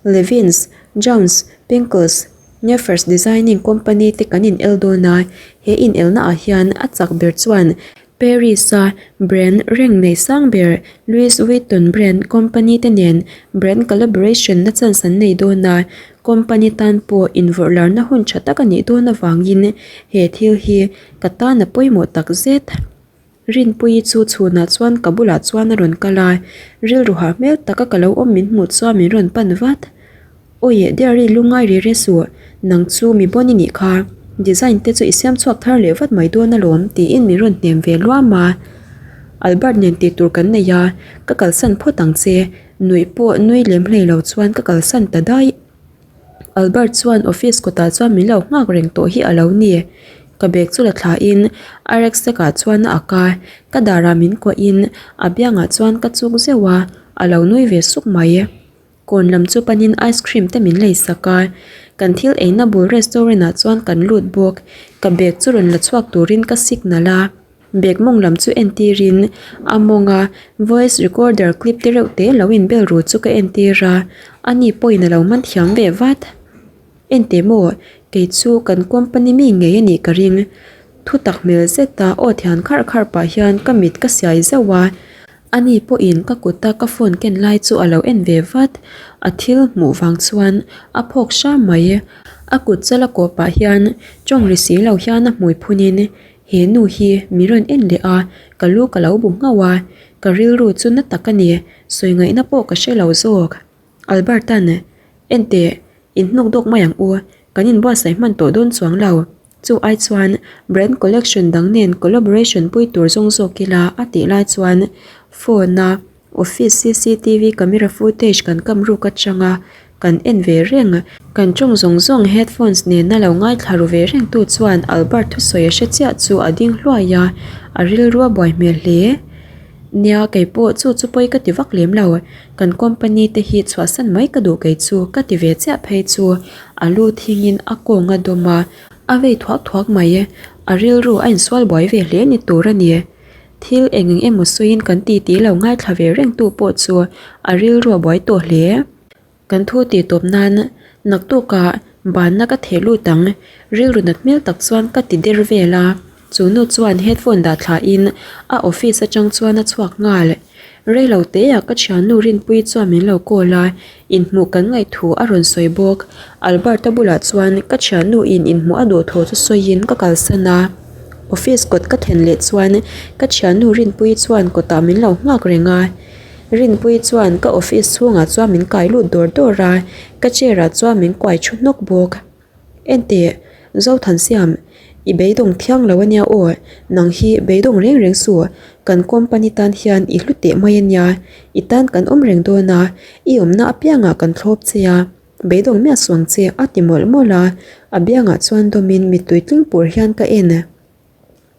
Levins, Jones, Pinkles, Neffers Designing Company te kan in el dawn a, he in elna ah hian a chak ber chuan Paris a brand reng nei sang ber Louis Vuitton brand company te nen brand collaboration na chance an nei dawn a, company tan pawh invawrh larna hun tha tak a nih dawn avangin he thil hi ka tan a pawimawh takzet. Rinpuii chu chhunah chuan ka bulah chuan a rawn kal a, rilru hah hmel taka ka lo awm min hmuh chuan min rawn pan vat. Awi Deary lungngai ri re suh, nang chu mi bawn i nih kha, design te chu i siam chhuak thar leh vat mai dawn alawm tiin min rawn hnem ve luam a. Albert nen tih tur kan nei a, ka kalsan phawt ang che, nuih pawh nui lem hlei lo chuan ka kalsan ta daih. Albert chuan office kawtah chuan min lo nghak reng tawh hi a lo ni. Ka bag chu la thla in a rucksack ah chuan a ak a, ka darah min kuah in a biangah chuan ka chuk zeuh a. A lo nui ve suk mai. Kawn lam chu panin ice cream te min lei sak a, kan thil eina bul restaurant ah chuan kan lut bawk. Ka bag chu rawn la chhuak turin ka signal a, bag mawng lam chu entirin a mawnga voice recorder clip te reuh te lo inbel ru chu ka entir a, ani pawhin a lo man thiam ve vat. Enteh maw, kei chu kan company mi ngei a nih ka ring. Thu tak hmel zeta aw thian kharh kharh pah hian ka mit ka siai zauh a. Ani pawhin ka kuta ka phone ken lai chu a lo en ve vat. A thil hmuh vang chuan a phawk hram mai. A kut chal a kawh pah hian tawng ri si lo hian a hmui phunin he nu hi min rawn en leh a, ka lu ka lo bu nghauh a. Ka rilru chu na tak a ni, sawi ngaihna pawh ka hre lo zawk. Alberta'n, Enteh, inhnuk dawk mai ang u, kan inbuatsaih hman tawh dawn chuang lo. Chu ai chuan brand collection dang nen collaboration pui tur zawng zawk ila a tih lai chuan phone a office cctv camera footage kan kam ruk atanga kan en ve reng. Kan tawng zawng zawng headphones nena lo ngaithla ru ve reng tu chuan Albert thusawi a hre chiah chu a ding hluai a, a rilru a buai hmel hle. Nia kei pawh chu chu pawi ka ti vak lem lo, kan company te hi chhuahsan mai ka duh kei chu ka ti ve chiah phei chu a lu thingin a kawng a dawm a, a vei thuak thuak mai. A rilru a insual buai ve hle ni tur a ni. Thil eng eng emaw sawiin kan ti ti lo ngaithla ve reng tu pawh chu a rilru a buai tawh hle. Kan thu tih tawp nan naktukah banna ka theh lut ang, rilru nat hmel tak chuan ka ti der vel a. Chu nu chuan headphone dah thla in a office atang chuan a chhuak nghal. Rei lo teah ka thiannu Rinpuii chuan min lo call a, inhmuh kan ngaih thu a rawn sawi bawk. Albert-a bulah chuan ka thiannu in inhmuh a duh thu chu sawiin ka kalsan a. Office kawt ka thlen leh chuan ka thiannu Rinpuii chuan kawtah min lo nghak reng a. Rinpuii chuan ka office chhungah chuan min kai lut dawr dawr a, ka chair ah chuan min kuai thu hnawk bawk. Enteh, Zothansiam, i beidawng thiang lo ania aw, nang hi beidawng reng reng suh, kan company tan hian i hlu teh mai ania, i tan kan awm reng dawn a, i awmna apiangah kan thlawp che a, beidawng miah suh ang che a ti mawlh mawlh a, a biangah chuan dawmin mittui tling pur hian ka en.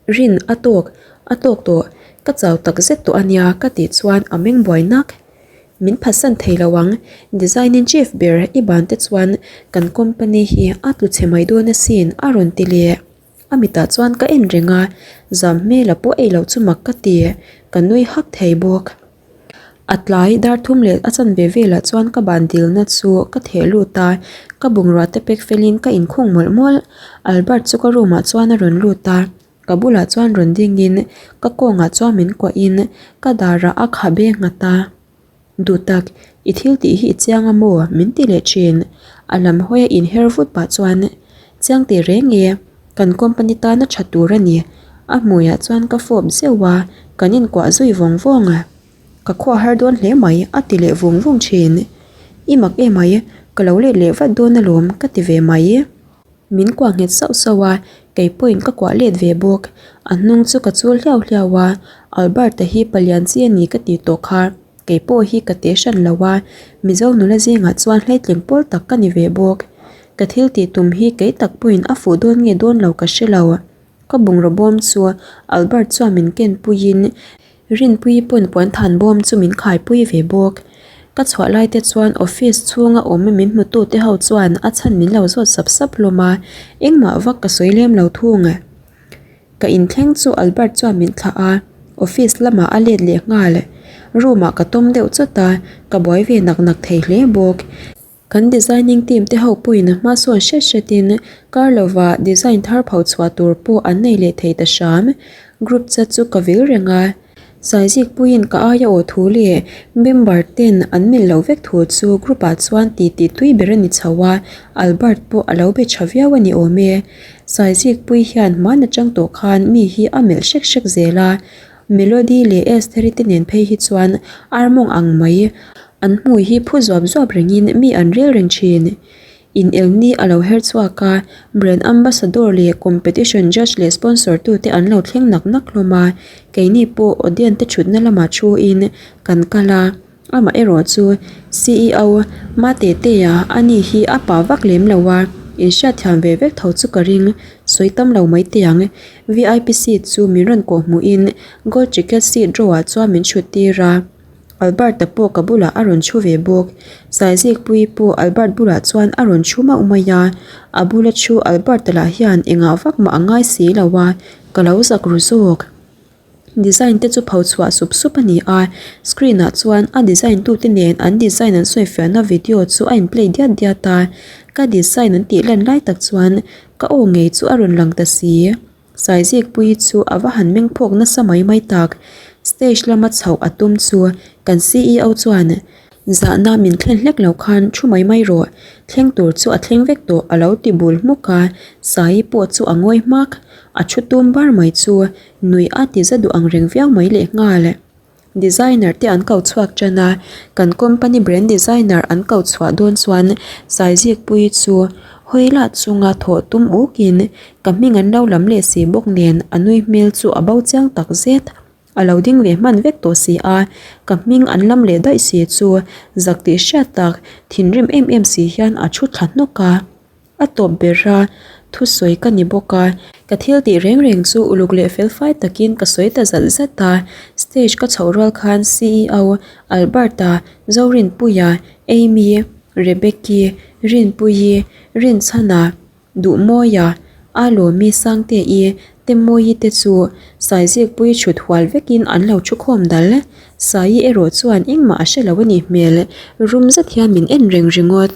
Rin a tawk, a tawk tawh, ka chau tak zet tawh ania ka tih chuan a meng buai nak. Min phatsan thei lo ang, design in chief ber i ban te chuan kan company hi a tlu chhe mai dawn asin a rawn ti leh. A mitah chuan ka en reng a, zam hmel a pawh ei loh chu mak ka ti, ka nui hak thei bawk. A tlai dar thum leh a chanve velah chuan ka ban dilna chu ka theh lut a, ka bungrua te pack felin ka inkhung mawlh mawlh. Albert chu ka room ah chuan a rawn lut a, ka bulah chuan rawn dingin ka kawngah chuan min kuahin ka darah a khabe nghat a. Duh tak, i thil tih hi i chiang a maw? min ti leh thin. A lam hawi a inher vut pah chuan, Chiang teh reng e, kan company tana tha tur a ni. A hmuiah chuan ka fawp zeuh a, kan inkuah zui vawng vawng a. Ka khuah har dawn hle mai a ti leh vung vung thin. I mak emai, ka lo let leh vat dawn alawm ka ti ve mai. Min kuah nghet sauh sauh a, kei pawhin ka kuah let ve bawk. A hnung chu ka chul hliau hliau a, Albert-a hi palian chi a ni ka tih tawh kha, kei pawh hi ka te hran lo a, Mizo nula zingah chuan hleitling pawl tak ka ni ve bawk. Ka thil tih tum hi kei tak pawhin a fuh dawn nge dawn lo ka hre lo. Ka bungraw bawm chu Albert chuan min ken puiin Rinpuii pawn puan than bawm chu min khaipui ve bawk. Ka chhuah lai te chuan office chhunga awm min hmutu te ho chuan a chhan min lo zawt sap sap hlawm a, engmah vak ka sawi lem lo thung. Ka inthleng chu Albert chuan min thlah a, office lamah a let leh nghal. Room ah ka tawm deuh chawt a, ka buai ve nak nak thei hle bawk. Kan designing team te ho pawhin a hma sawn hret hretin kar lova design thar pho chhuah tur pawh an nei leh thei ta hram. Group chat chu ka vil reng a, Saizik puiin ka aia aw thu leh member ten an mil loh vek thu chu group ah chuan ti tih tui ber a ni chho a, Albert pawh a lo be tha viau a ni awm e. Saizik pui hian hman atang tawh khan mi hi a melh hrek hrek zel a, Melody leh Estheri te nen phei hi chuan armawng ang mai An hmui hi phu zuap zuap rengin mi an rel reng thin. Inelni a lo her chhuak a, brand ambassador leh competition judge leh sponsor tute an lo thleng nak nak hlawm a, keini pawh audience te thutna lamah thuin kan kal a, amaherawh chu ceo Matetea ani hi a pa vak lem lo a, inhriatthiam ve vek tho chu ka ring, sawi tam lo mai teh ang. Vip seat chu min rawn kawhhmuhin gold ticket seat row ah chuan min thut tir a. Albert-a pawh ka bulah a rawn thu ve bawk. Saizikpuii pawh Albert bulah chuan a rawn thu mauh mai a, a bula thu Albert-a lah hian engah vak mah a ngai si lo a, ka lo zak ru zawk. Design te chu pho chhuah sup sup a ni a, screen ah chuan a design tu te nen an design an sawi fiahna video chu a in play diat diat a, ka design an tih lan lai tak chuan ka aw ngei chu a rawn lang ta si. Saizikpuii chu a va han meng phawk nasa mai mai tak, stage lama chhoh a tum chu kan ceo chuan zahna min thlen hlek lo khan thu mai mai rawh, thleng tur chu a thleng vek tawh a lo ti bul hmuk a, Saii pawh chu a ngawi hmak, a thu tum bar mai chu Nuih a ti za duh ang reng viau mai leh nghal. Designer te an ko chhuak tan a, kan company brand designer an ko chhuah dawn chuan Saizikpuii chu hawi lah chunga thawh tum ukin ka hming an lo lam leh si bawk nen a nui hmel chu a bo chiang tak zet. A lo ding ve hman vek tawh si a, ka hming an lam leh daih si chu zak tih hriat tak thinrim em em si hian a thu thla hnawk a. A tawp ber a, thusawi ka ni bawk a, ka thil tih reng reng chu uluk leh felfai takin ka sawi ta zat zat a, stage ka chhoh rual khan ceo Alberta, Zorinpuia, Amy, Rebecki, Rinpuii, Rinchhana, Duhmawia, Alawmi Sangte-i, Temawii te chu Saizikpui chhut hual vekin an lo thu khawm dal. Saii erawh chuan engmah a hre lo a nih hmel, rum zet hian min en reng ringawt.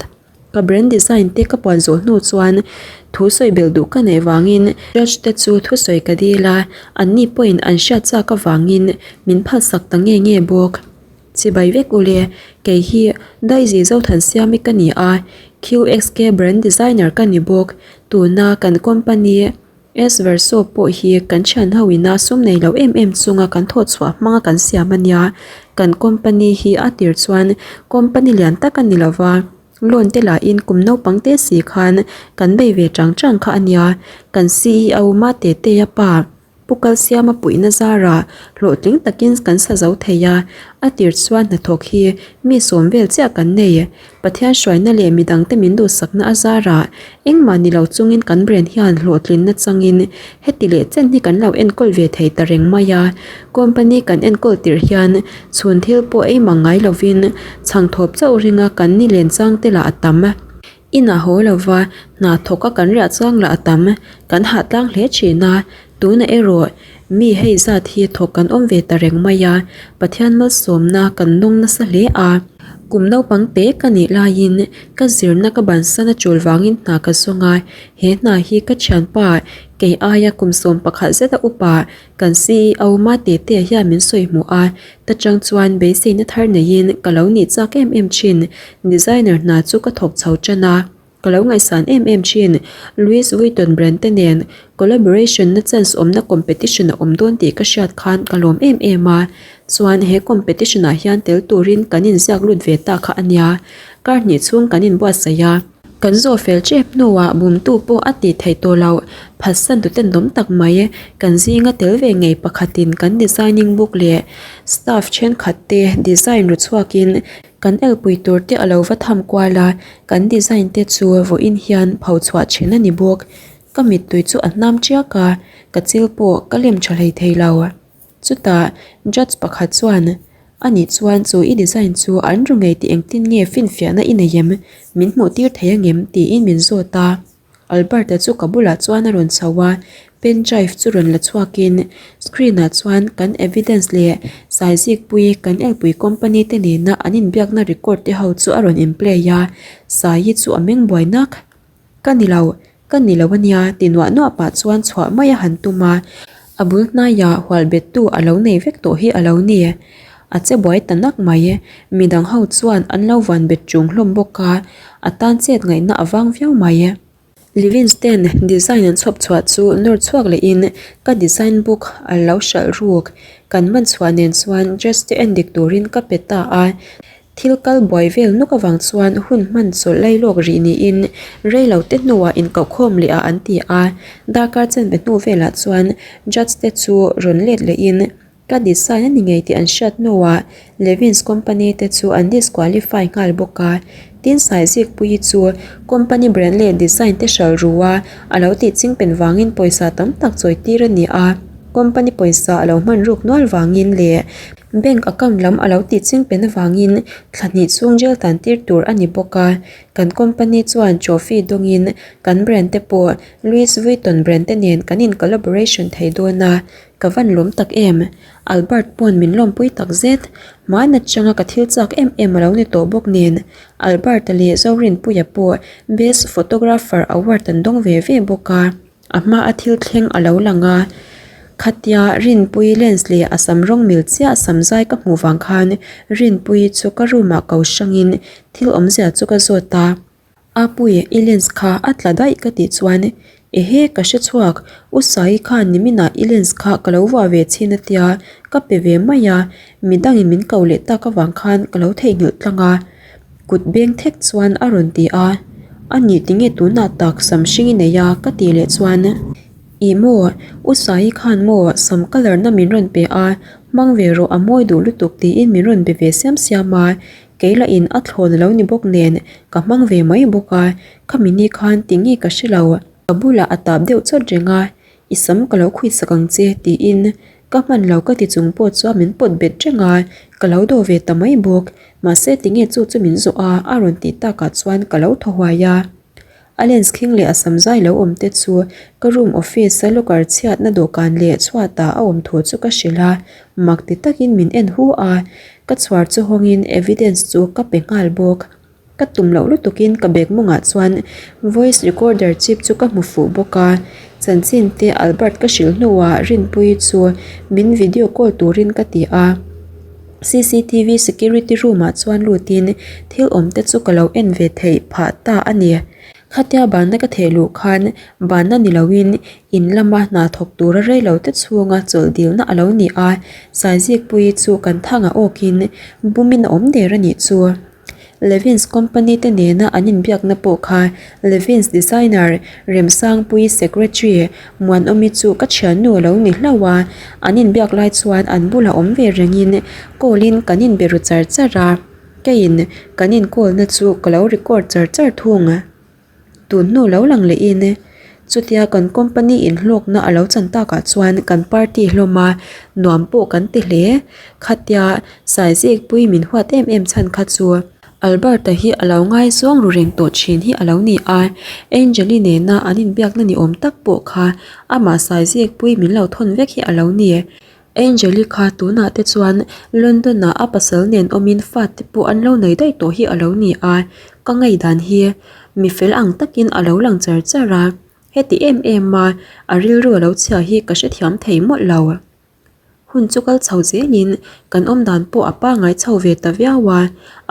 Ka brand design te ka puan zawh hnu chuan thu sawi belh duh ka neih vangin judge te chu thusawi ka dil a, anni pawhin an hriat chak avangin min phalsak ta nge nge bawk. Chibai vek ule, kei hi Daisy Zothansiami ka ni a, QXK brand designer ka ni bawk, tuna kan company S Verso pawh hi kan thian ho ina sum nei lo em em chunga kan thawh chhuah hmanga kan siam a nia. Kan company hi a tir chuan company lian tak a ni lo va, loan te lahin kum naupang te si khan kan bei ve chang chang kha a nia. Kan ceo Mate Teia pa Pu Kalsiama puihna zarah hlawhtling takin kan sa zo thei a, a tir chuan hnathawk hi mi sawm vel chiah kan nei. Pathian hruaina leh midangte min duhsakna a zarah engmah ni lo chungin kan brand hian hlawhtlinna changin heti leh chen hi kan lo enkawl ve thei ta reng mai a. Company kan enkawl tirh hian chhun thil pawh ei mang ngai lovin chhangthawp chauh ringa kan ni len chang te lah a tam. Inah haw lova hna thawka kan riah chuang lah a tam, kan hah tlang hle thin a, tunah erawh mi hei zat hi thawk kan awm ve ta reng mai a, Pathian malsawmna kan nawng nasa hle a. Kum naupang te ka nih laiin ka zirna ka bansan a tul vangin hna ka zawng a, he hna hi ka thianpa kei aia kum 11 zeta upa Kan ceo Mate te hian min sawi hmuh a, ta chang chuan beiseina thar neiin ka lo nih chak em em thin. Designer hna chu ka thawk chho tan a, ka lo ngaihsan em em thin. Louis Vuitton brand te nen collaboration na chance awmna competition a awm dawn tih ka hriat khan ka lawm em em a, chuan he competition ah hian tel turin kan inziak lut ve ta kha a nia. Kar hnih chhung kan inbuatsaih a. Kan zawh fel tep hnuah bumtu pawh a tih theih tawh loh. Phatsan tuten dawm tak mai. Kan zinga tel ve ngei pakhatin kan designing book leh staff thenkhat te design ru chhuakin kan elpui tur te a lo va tham kual a, kan design te chu vawiin hian pho chhuah thin a ni bawk. Ka mittui chu a hnam tiak a, ka chil pawh ka lem tha hlei thei lo. Chutah judge pakhat chuan, Ani chuan chu i design chu an ru ngei tih engtin nge finfiahna i nei em? Min hmuh tir thei angem? tiin min zawt a. Albert-a chu ka bulah chuan a rawn chho a, pen drive chu rawn la chhuakin screen ah chuan kan evidence leh Saizikpui kan elpui company te nena an inbiakna record te ho chu a rawn in play a, Saii chu a meng buai nak. Ka ni lo, ka ni lo ania ti nuah nuah pah chuan chhuah mai a han tum a, a bul hnaiah hual bettu a lo nei vek tawh hi a lo ni. A che buai ta nak mai, midang ho chuan an lo van bet chung hlawm bawk a, a tan chet ngaihna a vang viau mai. Livins ten design an chhawp chhuah chu nawr chhuak lehin ka design book a lo hralh ruk, kan man chhuah nen chuan dress te endik turin ka pe ta a. Thil kal buai vel nuk avang chuan hun hman chawlh lai lawk rih niin rei lo te hnuah inkohkhawm leh ah an ti a, darkar chanve hnu velah chuan judge te chu rawn let lehin ka design a ni ngei tih an hriat hnuah Levins company te chu an disqualify nghal bawk a, tin Saizikpuii chu company brand leh design te hralh ru a, a lo tih chingpen vangin pawisa tam tak chawi tir a ni a, company pawisa a lo hman ruk nual vangin leh. Bank account lam a lo tih ching pen avangin thla hnih chhung jail tan tir tur a ni bawk a. Kan company chuan trophy dawngin kan brand te pawh Louis Vuitton brand te nen kan in collaboration thei dawn a, ka van lawm tak em. Albert pawn min lawmpui tak zet. Hmaan atanga ka thil chak em em a lo ni tawh bawk nen Albert-a leh Zorinpuia pawh Best Photographer award an dawng ve ve bawk a. A hma a thil thleng a lo lang a, khatia Rinpuii lens leh a sam rawng mil chiah sam zai ka hmuh vang khan Rinpuii chu ka room ah ko hrangin thil awmzia chu ka zawt a. Apui, i lens kha a tla daih ka tih chuan ehe ka hre chhuak, U Saii khan niminah i lens kha ka lo vuah ve chhin a tia ka pe ve mai a, midangin min ko leh tak avang khan ka lo theihnghilh tlang a. Kut beng thek chuan a rawn ti a, A nih tinge tunah tak sam hring i nei a? ka tih leh chuan, Ih maw, U Saii khan maw sam colour na min rawn pe a, hmang ve rawh a mawi duh lutuk tiin min rawn be ve siam siam a, kei lah in a thlawn a lo ni bawk nen ka hmang ve mai bawk a, khami ni khan tinge ka hre lo, ka bulah a tap deuh chawt reng a, I sam ka lo khuihsak ang che tiin ka hman lo ka ti chung pawh chuan min pawt bet reng a, ka lo dawh ve ta mai bawk. Mahse tinge chu chu min zawh a a rawn tih takah chuan ka lo thaw huai a. A lens khing leh a sam zai lo awm te chu ka room office a locker chhiatna dawhkan leh chhuatah a awm thu chu ka hrilh a, mak ti takin min en hu a, ka chhuar chu hawngin evidence chu ka pe nghal bawk. Ka tum loh lutukin ka bag mawngah chuan voice recorder chip chu ka hmu fuh bawk a, chanchin te Albert ka hrilh hnuah Rinpuii chu min video call turin ka ti a, cctv security room ah chuan lutin thil awm te chu ka lo en ve theih phah ta a ni. Khatia banna ka theh luh khan banna ni loin in lama hna thawk tura reilo te chhunga chawlh dilna a lo ni a, Saizikpuii chu kan thangah awkin bumin a awm der a nih chu. Levins company te nena an inbiakna pawh kha Levins designer Remsangpuii secretary Muanawmi chu ka thiannu a lo ni hlauh a, an inbiak lai chuan an bulah awm ve rengin call in kan inbe ru char char a, keiin kan in call na chu ka lo record char char thung. Tun hnu lo lang lehin chutia kan company in hlawkna a lo chan takah chuan kan party hlawm a, nuam pawh kan ti hle. Khatia Saizikpui min huat em em chhan kha chu Albert-a hi a lo ngaizawng ru reng tawh thin hi a lo ni a, Angel-i nena an inbiakna ni awm tak pawh kha amah Saizikpui min lo thawn vek hi a lo ni. Angel-i kha tunah te chuan London-ah a pasal nen awmin fate pawh an lo nei daih tawh hi a lo ni a, ka ngaihdan hi mi fel ang takin a lo lang char char a, heti em em a a rilru a lo chhia hi ka hrethiam thei mawlh lo. Hun chu kal chho zelin kan awmdan pawh a pangngai chho ve ta viau a,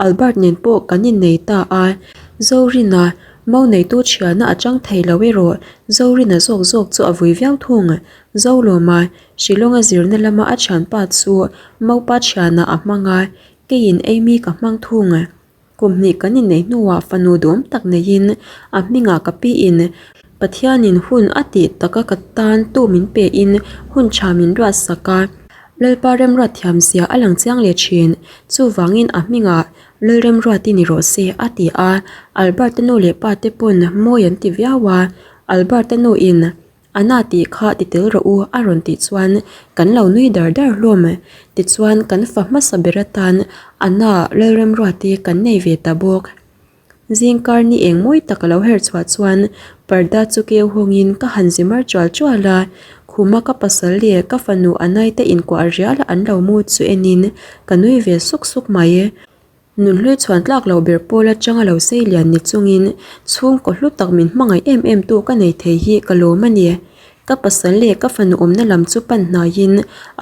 Albert nen pawh kan innei ta a, Zorina mo neitu thiana a chang thei lo erawh Zorina zawk zawk chu a vui viau thung. Zolawma Shillong-a zirna lama a thianpa chu Maupa thianah a hmang a, keiin Amy ka hmang thung. Kum hnih kan inneih hnuah fanu duhawm tak neiin a hmingah ka piin Pathianin hun a tih taka ka tan tu min pein hun tha min ruatsak a, Lalpa remruat thiamzia a lang chiang leh thin. Chuvangin a hmingah Lalremruati ni rawh se a ti a, Albert-a nu leh pa te pawn mawi an ti viau a, Albert-a nuin A na tih kha ti tel rawh u a rawn tih chuan kan lo nui dar dar hlawm. Tichuan kan fa hmasa ber atan a na Lalremruati kan nei ve ta bawk. Zingkar ni eng mawi tak a lo her chhuah chuan parda chu keu hawngin ka han zi mar chual chual a, khuma ka pasal leh ka fanu Anai te inkuah rial a an lo mu chu enin ka nui ve suk suk mai. Nunhlui chhuan tlak loh ber pawl atanga lo sei lian ni chungin chhungkaw hlu tak min hmangaih em em tu ka nei thei hi ka lawm a ni. Ka pasal leh ka fanu awmna lam chu pan hnaiin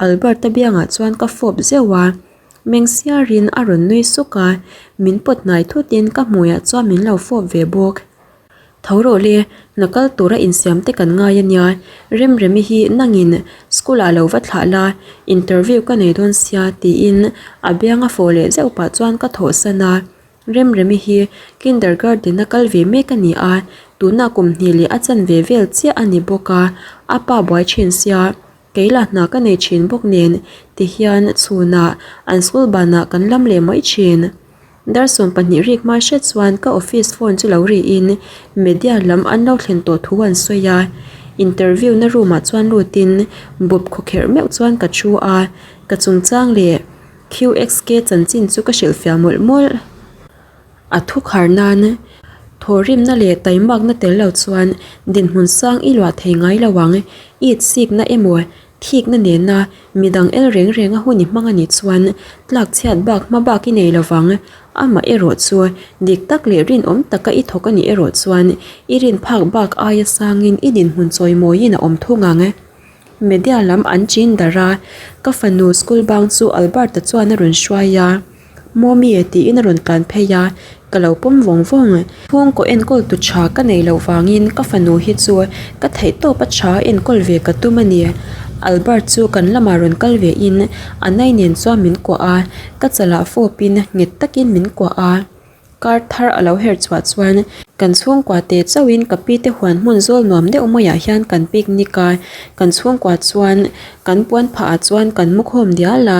Albert-a biangah chuan ka fawp zeuh a, meng siarin a rawn nui suk a, min pawt hnai thutin ka hmuiah chuan min lo fawp ve bawk. Tho rawh le, hna kal tura insiam te kan ngai a nia, Remremi hi nangin school ah lo va thlah la, interview ka nei dawn sia tiin a biang a fawh leh zeuh pah chuan ka thawh san a. Remremi hi kindergarten a kal ve mek a ni a, tunah kum hnih leh a chanve vel chiah a ni bawk a, a pa buai thin sia, kei lah hna ka nei thin bawk nen tihian chhunah an school banah kan lam leh mai thin. Dar 20 rik hma hret chuan ka office phone chu lo ri in media lam an lo thlen tawh thu an sawi a, interview na room ah chuan lut in bawp khawkherh meuh chuan ka thu a, ka chungchang leh. QXK chanchin chu ka hrilhfiah mawlh mawlh. A thu khar nan thawhrimna leh taimakna tel lo chuan dinhmun sang i luah thei ngai lo ang. It sikna emaw thikna nena midang el reng reng a hun i hmang a nih chuan tlak chhiat bak hma bak i nei lo vang. Amah erawh chu dik tak leh rinawm taka i thawk a nih erawh chuan i rin phak bak aia sangin i dinhmun chawimawiin a awm thung ang. Media lam an chin darh a, ka fanu school bang chu Albert-a chuan a rawn hruai a, Mommy tiin a rawn tlan phei a, ka lo pawm vawng vawng. Chhungkaw enkawl tu tha ka neih loh vangin ka fanu hi chu ka theih tawp a tha enkawl ve ka tum a ni. Albert chu kan lamah rawn kal ve in a nai nen chuan min kuah a, ka chalah fawpin nghet takin min kuah a. Kar thar a lo her chhuah chuan kan chhungkua te chauhin ka pi te huan hmun zawl nuam deuh maiah hian kan picnic a, kan chhungkua chuan kan puan phah ah chuan kan mu khawm dial a,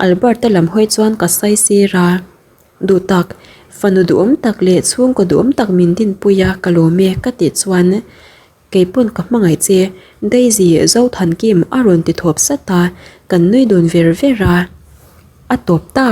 Albert-a lam hawi chuan ka sai sir a, duh tak, fanu duhawm tak leh chhungkaw duhawm tak min dinpui a ka lawm e ka tih chuan keipawn ka hmangaih che Daisy Zothankim a rawn ti thawp sat a, kan nui dun ver ver a, a tawp ta.